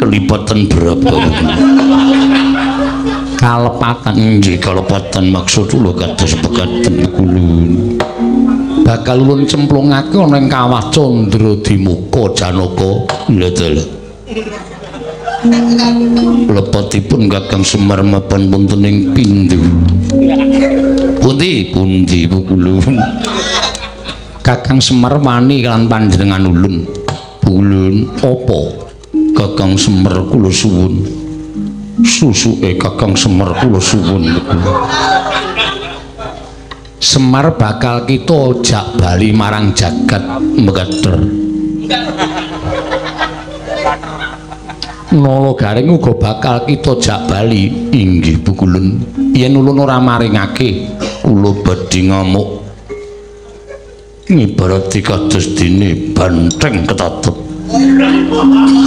Kelipatan berapa? Kalepatan. Nggih, kalepatan maksud kula kados pekaten Pukulun. Bakal ulun cemplungake ana ing kawah Candra Dimuka Janaka. Lha dalah. Lepatipun Kakang Semar mapan wonten ing pindhu. Pundi pundi Pukulun? Kakang Semar wani lan panjenengan ulun. Pukulun apa? Kakang Semar kula suwun. Susuke Kakang Semar kula suwun. Semar bakal kita jak bali marang jagat mekater. Nala Garing uga bakal kita jak bali. Inggih Pukulun. Yen ulun ora maringake kula badhe ngamuk. Ngibarati kados dene banteng ketatep.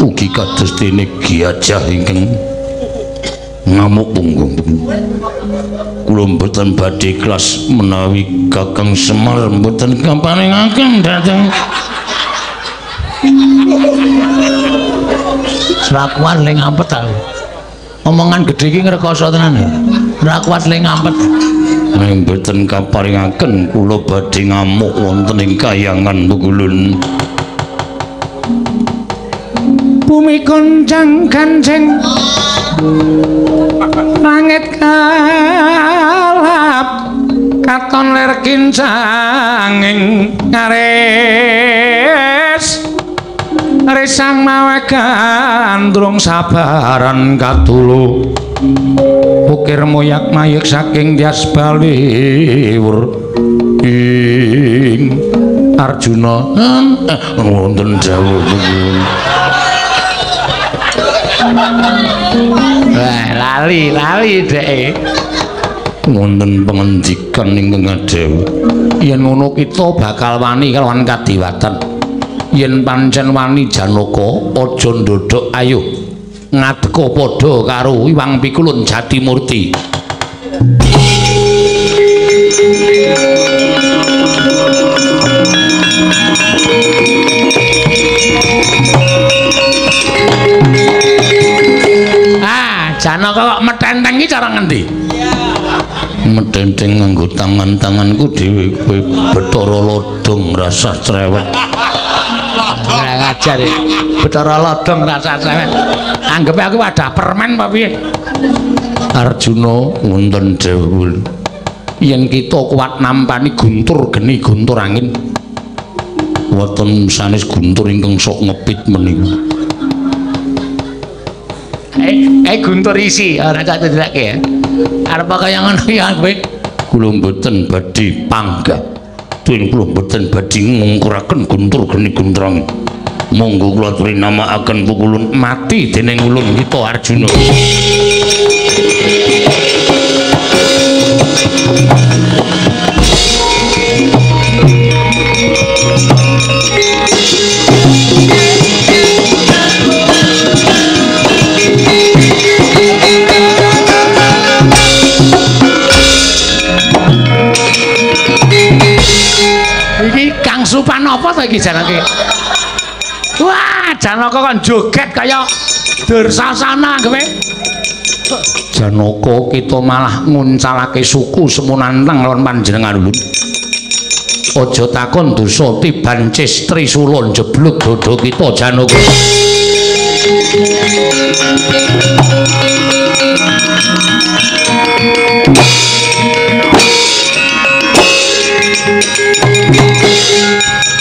Ugi kados dene gajah ingkang ngamuk punggung. Kula mboten badhe ikhlas menawi Kakang Semar mboten kaparingaken dhateng. Ora kuat le ngampet aku. Omongan gedhe iki ngrekoso tenan. Ora kuat le ngampet. Nek mboten kaparingaken kula badhe ngamuk wonten ing kayangan Pukulun. Bumi goncang ganceng langit kalap katon lir kincanging ngaris risang mawe gandrung sabaran katulu ukir moyak mayek saking tias baliwur ing Arjuna wonten dawuh. Wah, lali dheke. Wonten pangendikan ingkang adhawuh. Yen ngono kita bakal wani kalawan kadiwatan. Yen pancen wani Janaka aja ndodhok ayo ngadeka padha karo Iwang Pikulun Jatimurti. Methentengi cara ngendi? Methentheng nganggo tangan-tanganku dhewe kowe Bathara Lodong rasah cerewet. Ora ngajar ya. Bathara Lodong rasah cerewet. Anggepe aku wadah permen apa piye? Arjuna wonten dawuh yen kita kuat nampani guntur geni guntur angin wonten sanes guntur ingkang sok ngepit menika. Guntur isi ora tak cedhake ya. Arep kaya ngono ya kowe. Kula mboten badhe panggah. Tuwin kula mboten badhe ngungkuraken guntur geni guntur angin. Monggo kula aturi namakaken pukulun mati dening ulun kita Arjuna. Iki Kang Supan apa to iki janake? Wah, Janaka kon joget kaya Dursasana kowe. Janaka kita malah nguncalake suku semunantang lawan panjenengan ulun. Aja takon dosa tiban cis trisula njeblug dada kita Janaka.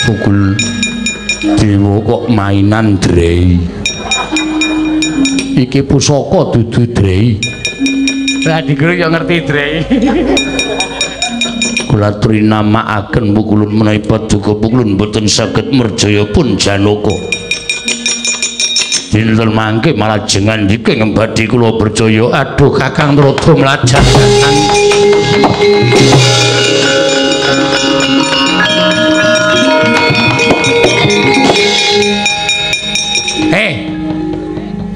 Pukul dewa kok mainan drei. Iki pusaka dudu drei. Lah diguru ya ngerti drei. Kula aturi namakaken pukulun menawi paduka pukulun boten saged merjaya pun Janaka. Dinten mangke malah jengan iki ngembadi kula percaya. Aduh Kakang rada mlajak Kakang.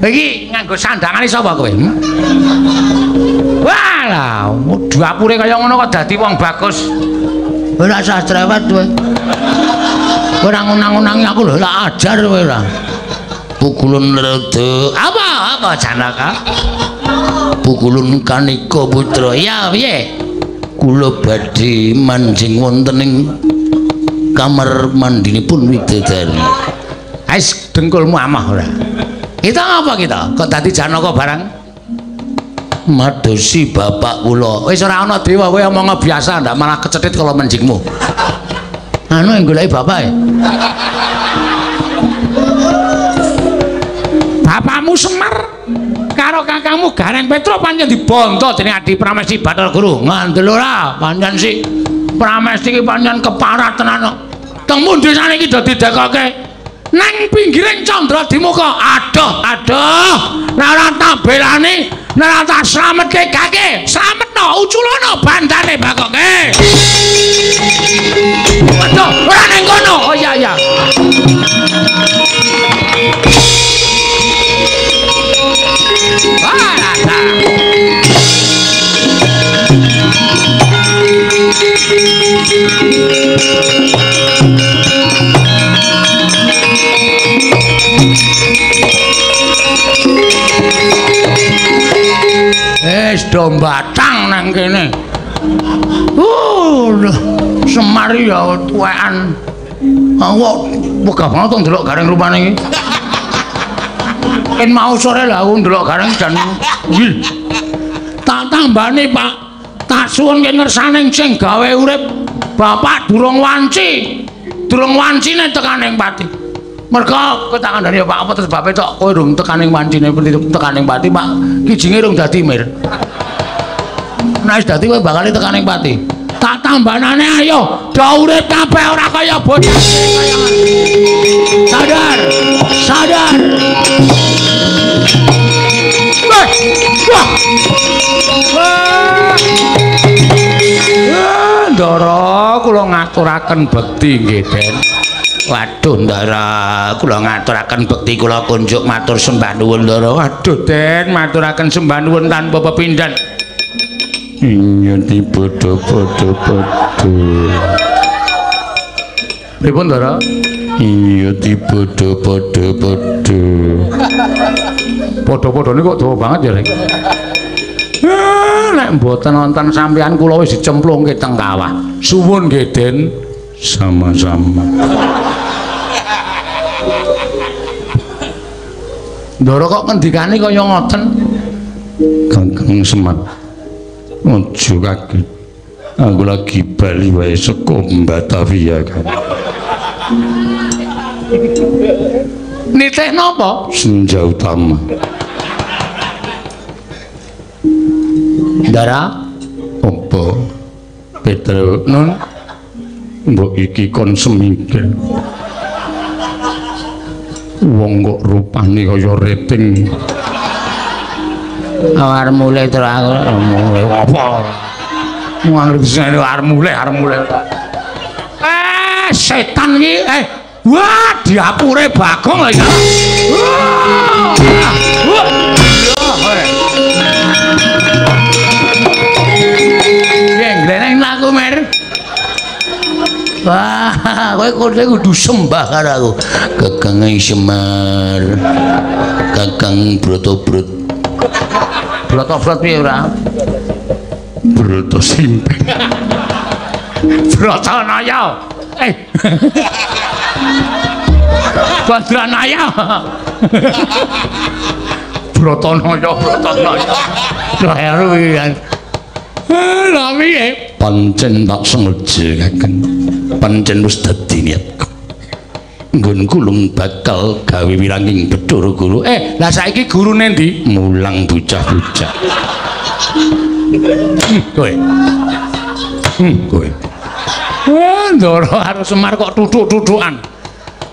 Iki nganggo sandangane sapa kowe? Walah, dapure kaya ngono kok dadi wong bagus. Ora usah cerewet kowe. Ora ngunang-unangi aku lho, tak ajar kowe ora. Pukulun rada apa? Apa Janaka? Pukulun Kanika putra. Ya piye? Kula badhe manjing wonten ing kamar mandinipun widodari. Ais dengkulmu amah ora. Kita ngapa kita? Kok dadi Janaka barang? Madosi bapak kula. Wis ora ana dewa kowe omong biasa ndak malah kecethit kala menjingmu. Anu yang goleki bapake. Bapakmu Semar karo kakangmu Gareng Petro pancen dibonto dening Adi Pramesti Bathara Guru. Ngandel ora, pancen si Pramesti iki pancen keparat tenan. Teng pundi saniki do didekoke? Nang pinggiring Candra Dimuka. Aduh, aduh. Nek ora tak belani, nek ora tak slametke kake, slametno uculono bandane bakoke. Waduh, ora ning kono. Oh iya iya. Wah, wis do mbatang nang kene. Semar ya tuwekan. Aku wegah banget to ndelok Gareng rupane iki. Ken mau sore lah aku ndelok Gareng jan wih. Tak tambani, Pak. Tak suwun yen ngersane sing gawe urip bapak durung wanci. Durung wancine tekaning pati. Merga kowe tak kandhani ya Pak, apa sebabe tok kowe durung tekaning wancine tekaning pati, Pak. Kijinge durung dadi mir. Nek wis dadi kowe bakal tekaning pati. Tak tambanane ayo, do urip kabeh ora kaya bocah kaya. Sadar, sadar. Wah. Wah. Wah. Ndara kula ngaturaken bekti nggih, Den. Waduh, Ndara, kula ngaturaken bekti kula kunjuk matur sembah nuwun, Ndara. Waduh, Den, maturaken sembah nuwun tanpa pepindhan. Iya dipadha-padha-padha. Pripun, Ndara? Iya dipadha-padha-padha. Padha-padhane kok dawa banget ya, Rek. Nek mboten wonten sampeyan kula wis dicemplungke teng kawah. Suwun nggih, Den. Sama-sama. Ndara kok ngendikane kaya ngoten? Kakang Semar. Aja kaget. Aku lagi bali wae saka Batavia kan. Nitih napa? Senja utama. Ndara, apa? Petro nun. Mbok iki kon semingkir. Wong kok rupane kaya rating. Arep mulih terus aku. Mulih apa? Wong arep arep mulih, arep mulih. Setan iki. Wah, diapure Bagong lho iki. Wah. Gleneng laku mer. Wah, kowe kudu sembah karo aku. Kakang Semar. Kakang Brotobrot. Brotobrot piye ora? Broto simping. Brotonaya. Badranaya. Brotonaya, Brotonaya. Kleru iki. Lha piye? Pancen tak sengaja kakang. Pancen wis dadi niatku. Nggon kulung bakal gawe wiranging Bathara Guru. Lah saiki gurune ndi? Mulang bocah-bocah. Kowe. Kowe. Ndara karo Semar kok tuthuk-tuthukan.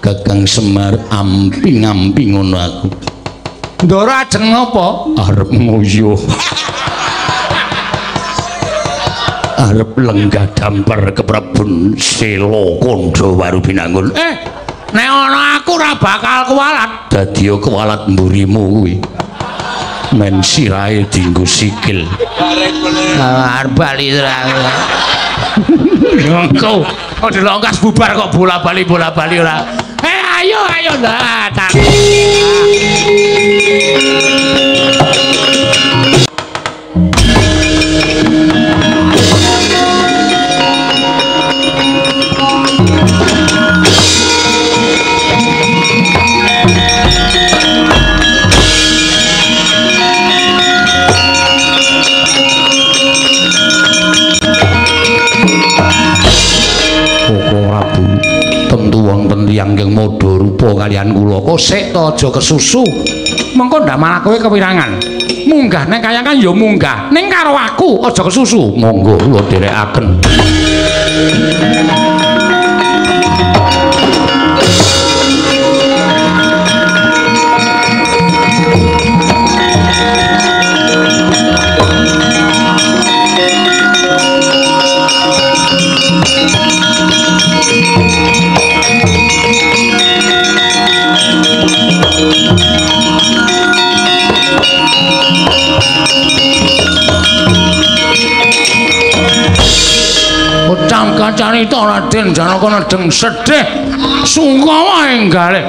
Kakang Semar amping-amping ngono aku. Ndara ajeng napa? Arep nguyuh. Arep lenggah dampar ke Prabun Sela Kandha Warubinangun. Nek ana aku ora bakal kuwalat. Dadi kuwalat mburimu kuwi. Men sirahe dienggo sikil. Arep bali Engko kok dilongkas bubar kok bola-bali bola-bali ora. Ayo ayo datang. Tentu wonten tiyang ingkang madha rupa kaliyan kula. Kosek to aja kesusu. Mengko ndak malah kowe kewirangan. Munggah ning kayangan ya munggah. Ning karo aku aja kesusu. Monggo kula dherekaken. Kacarita Raden Janaka nedeng sedih sungkawa enggalih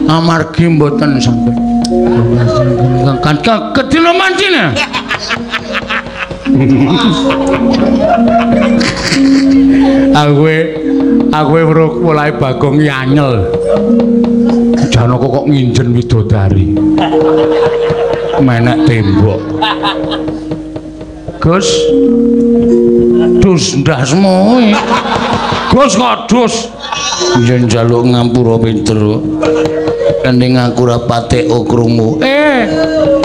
amargi mboten saged kedilo mancine. Aku weruh polahe Bagong iki anyel. Janaka kok nginjen widodari menek tembok. Gus dus ndasmu. Gus kok dus. Yen njaluk ngampura pinter. Ning aku ora patek krungu.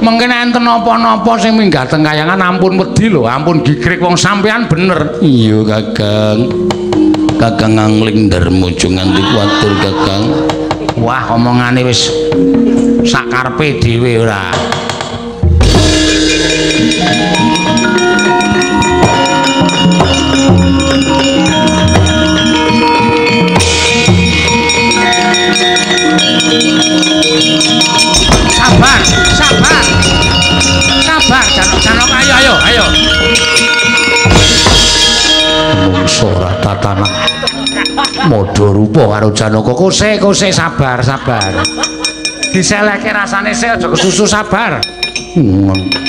Mengkene enten napa-napa sing minggah teng kayangan ampun wedi lho, ampun gigrik wong sampean bener. Iya, Kakang. Kakang angling darma aja nganti kuwatir, Kakang. Wah, omongane wis sakarepe dhewe ora. Sabar, sabar. Sabar, Janaka, ayo, ayo, ayo. Mungso ora tatanan. Madha rupa karo Janaka. Kose, kose, sabar, sabar. Diselehke rasane sik aja kesusu, sabar.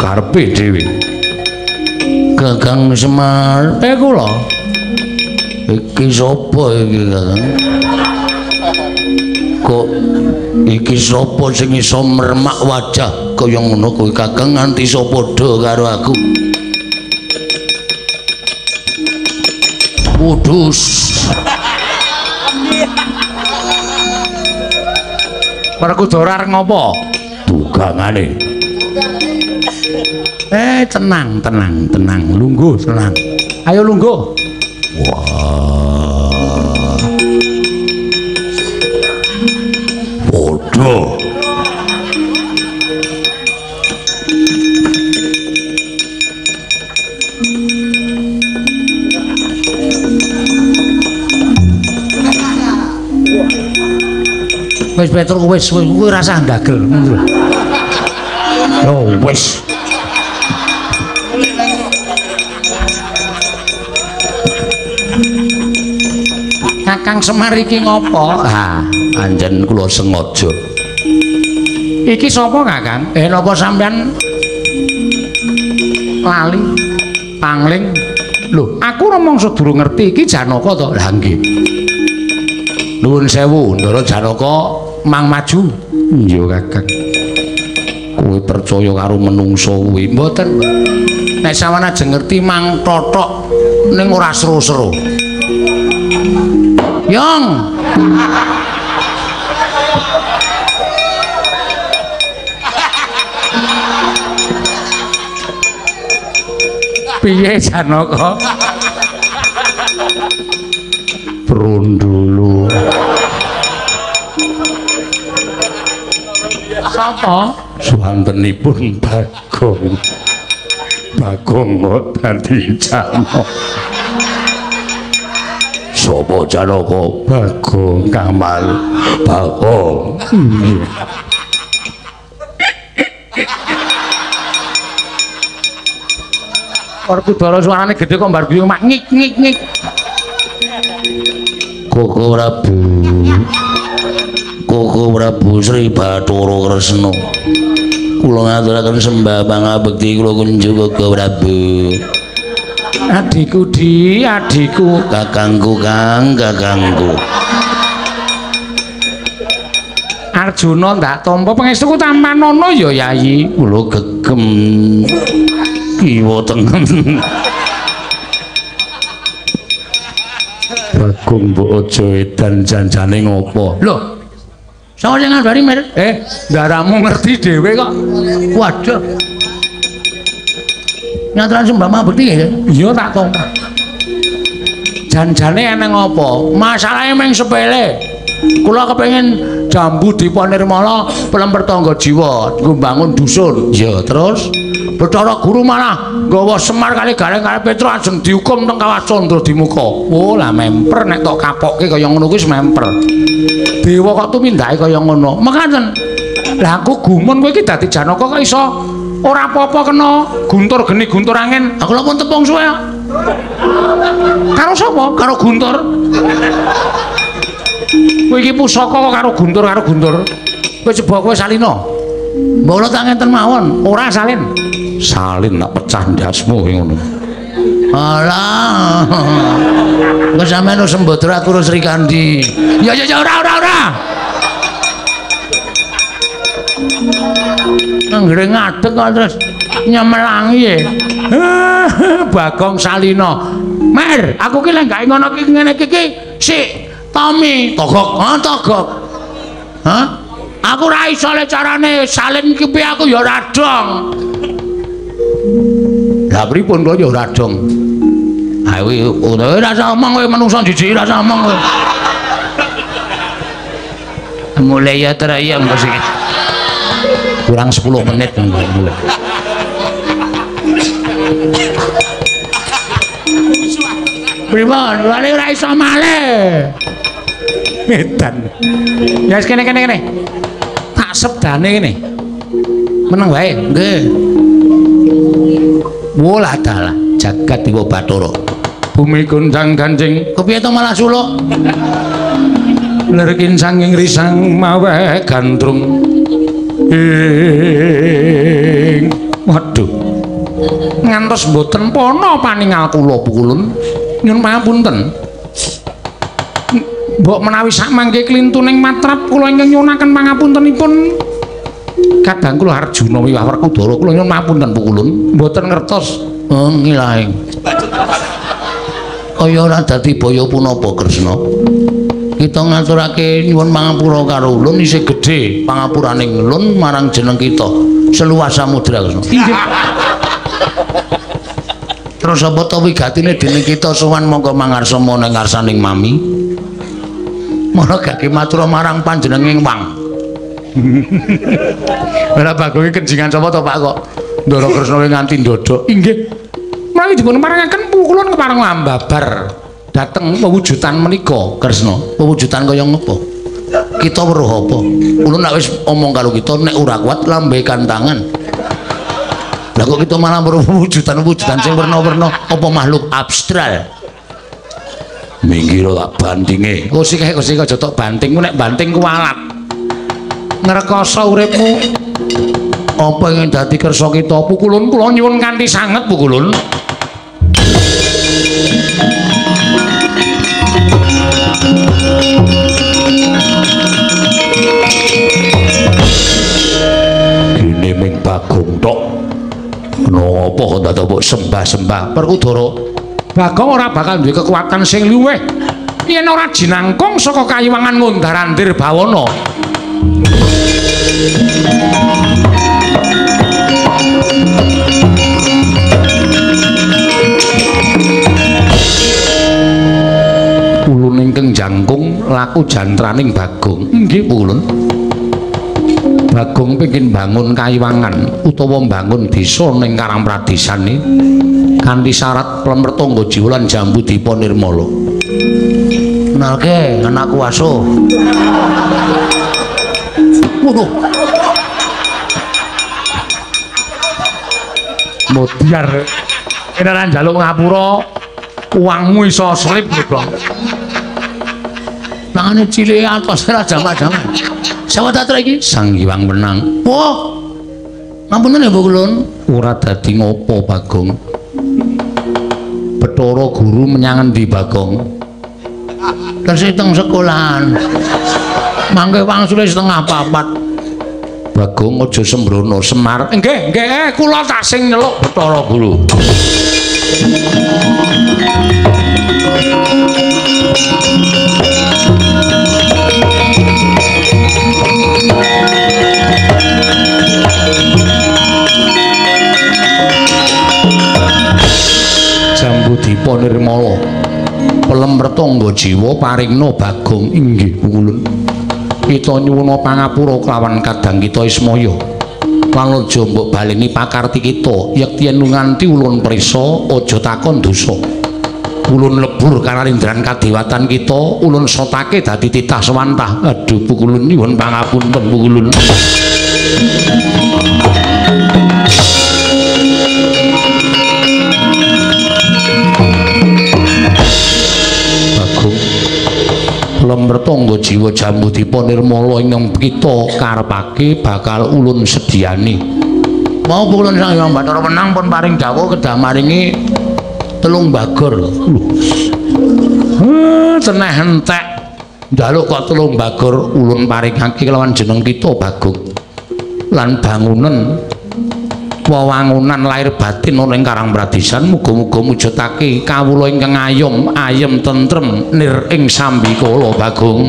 Karepe dhewe. Kakang Semar, kula. Iki sapa iki, Kakang? Kok iki sapa sing iso mermak wajah kaya ngono kuwi, Kakang, nganti iso padha karo aku? Kudus. Werkudara arep ngopo? Dugangane. Tenang, tenang, tenang. Lungguh, tenang. Ayo lungguh. Wah. Padha. Wis Petruk wis kowe rasah ndagel ngono lho. Yo wis. Kakang Semar iki ngopo? Ah, anjen kula sengaja. Iki sapa, Kakang? Napa sampean lali pangling? Lho, aku rumangsa durung ngerti iki Janaka to. Lah nggih. Nuwun sewu, Ndara Janaka mang maju. Iya, Kakang. Kowe percaya karo menungso kuwi? Mboten. Nek sampean ajeng ngerti mang tothok ning ora seru-seru. Yong. Piye Janaka? Brondolo. Sapa? Suwantenipun Bagong. Bagong kok dadi Janaka. Sapa Janaka? Bagong Kamal. Bagong. Werkudara suarane gedhe kok mbar guyu mak ngik ngik ngik. Koko Prabu. Koko Prabu Sri Bathara Kresna. Kula ngaturaken sembah pangabekti kula kunjuk Koko Prabu. Adhiku di, adhiku, kakangku kang, kakangku. Arjuna ndak tampa pangestuku tampanana ya Yayi. Kula gegem kiwa tengen. Bagong mbok aja edan janjane ngopo? Lho. Sapa sing ngandani, Mir? Ndaramu ngerti dhewe kok. Waduh. Nyaturan sembah pangabekti nggih? Iya tak tampa. Janjane eneng apa? Masalahe mung sepele. Kula kepengin jambu Dipa Nirmala pelemper tangga jiwa nggo mbangun dusun. Iya, terus Bathara Guru malah nggawa Semar kali Gareng kali Petruk ajeng dihukum teng Kawah Candra Dimuka. Oh, lah memper nek tok kapokke kaya ngono kuwi wis memper. Dewa kok tumindake kaya ngono. Mekaten. Lah aku gumun kowe iki dadi Janaka kok iso ora apa-apa kena guntur geni guntur angin. Aku lha pun tepung suwe. Karo sapa? Karo Guntur. Kowe iki pusaka kok karo Guntur karo Guntur. Kowe coba kowe salina. Mbok ora tak ngenten mawon. Ora salin. Salin tak pecah ndasmu kowe ngono. Alah. Engko sampean wis sembodra aku karo Srikandi. Ya ya ya ora ora ora. Anggere ngadeg kok terus nyemelangi e. Bagong Salina. Mer, aku ki lek gawe ngono ki ngene iki ki sik Tommy togok, ha togok. Hah? Aku ora iso le carane salin ki piye aku ya ora dong. Lah pripun kok ya ora dong? Ayo ora usah omong kowe menungso jijik ora usah omong kowe. Mulai ya terayam kok sik. Kurang 10 menit mulai. Pripun? Ora iso malih. Edan. Ya wis kene kene kene. Tak sebdane kene. Meneng wae. Nggih. Wolah dalah jagat Dewa Bathara. Bumi goncang ganjing. Kepiye to malah suluk? Lerkin sanging risang maweh gandrung. Ing waduh. Ngantos mboten pana paningal kula Pukulun. Nyuwun pangapunten. Mbok menawi sakmangke klintuning matrap kula ingkang nyuwunaken pangapuntenipun. Kadang kula Arjuna wiwah Werkudara kula nyuwun pangapunten Pukulun. Mboten ngertos. Oh ngilaing. Kaya ora dadi baya punapa Kresna. Kita ngaturake nyuwun pangapura karo ulun isih gedhe pangapuraning ulun marang jeneng kita seluas samudra Kresna. Inggih. Terus apa to wigatine dening kita sowan mongko mangarsa ning ngarsaning mami. Mara gage matur marang panjenenging wang. Ora Bagong kenjingan sapa to Pak kok Ndara Kresna nganti ndodhok. Inggih. Menawi dipun parengaken Pukulun kepareng ambabar dhateng pewujudan menika Kresna. Pewujudan kaya ngopo? Kita weruh apa? Ulun nek wis omong karo kita nek ora kuat lambekan tangan. Lah kok kita malah weruh pewujudan-pewujudan sing werna-werna apa makhluk abstral. Minggir tak bantinge. Kok sik kok sik aja tok banting, nek banting kuwalat. Ngrekoso uripmu. Apa ingin dadi kersa kita Pukulun? Kula nyuwun kanthi sanget Pukulun. Gene ming Bagong tok. Napa kok dadak mbok sembah-sembah Werkudara? Bagong ora bakal duwe kekuatan sing luwih yen ora jinangkung saka kayiwangan ngundar-andir bawana. Ulun ingkang jangkung laku jantraning Bagong. Inggih Pukulun. Bagong pengin bangun kayiwangan utawa bangun desa ning Karang Pradesane kanthi syarat plemertangga jiwa lan jambu dipa nirmala. Kenalke anakku asuh. Waduh. Modiar. Kene ora njaluk ngapura, uangmu iso slip goblok. Tangane cilik atos ora jamak-jamak. Sapa ta iki? Sang Hyang Wenang. Wah. Ngapunten ya Pukulun. Ora dadi ngopo Bagong. Bathara Guru menyang endi Bagong? Tesih teng sekolahan. Mangke wangsule 3:30. Bagong aja sembrono Semar. Nggih, nggih, kula tak sing nyeluk Bathara Guru. Jambu Dipa Nirmala pelem retangga jiwa paringna Bagong. Inggih Pukulun. Kita nyuwuna pangapura kelawan kadang kita Ismaya lan aja mbok baleni pakarti kita yekti yen nganti ulun prisa aja takon dosa. Ulun lebur kanalindran kadewatan kita, ulun sotake dadi titah sewantah. Aduh Pukulun nyuwun pangapunten Pukulun. Bagong lemretangga jiwa Jambu Dipa Nirmala ingkang kita karepake bakal ulun sediani. Mau Pukulun Sang Hyang Bathara Wenang pun paring dawuh kedah maringi 3 bagor. Lho. Ceneh entek. Njaluk kok 3 bagor ulun paringake kelawan jeneng kita Bagong. Lan bangunan wewangunan lahir batin ana ing Karang Pradesan muga-muga mujudake kawula ingkang ayom ayem tentrem nir ing sambikala Bagong.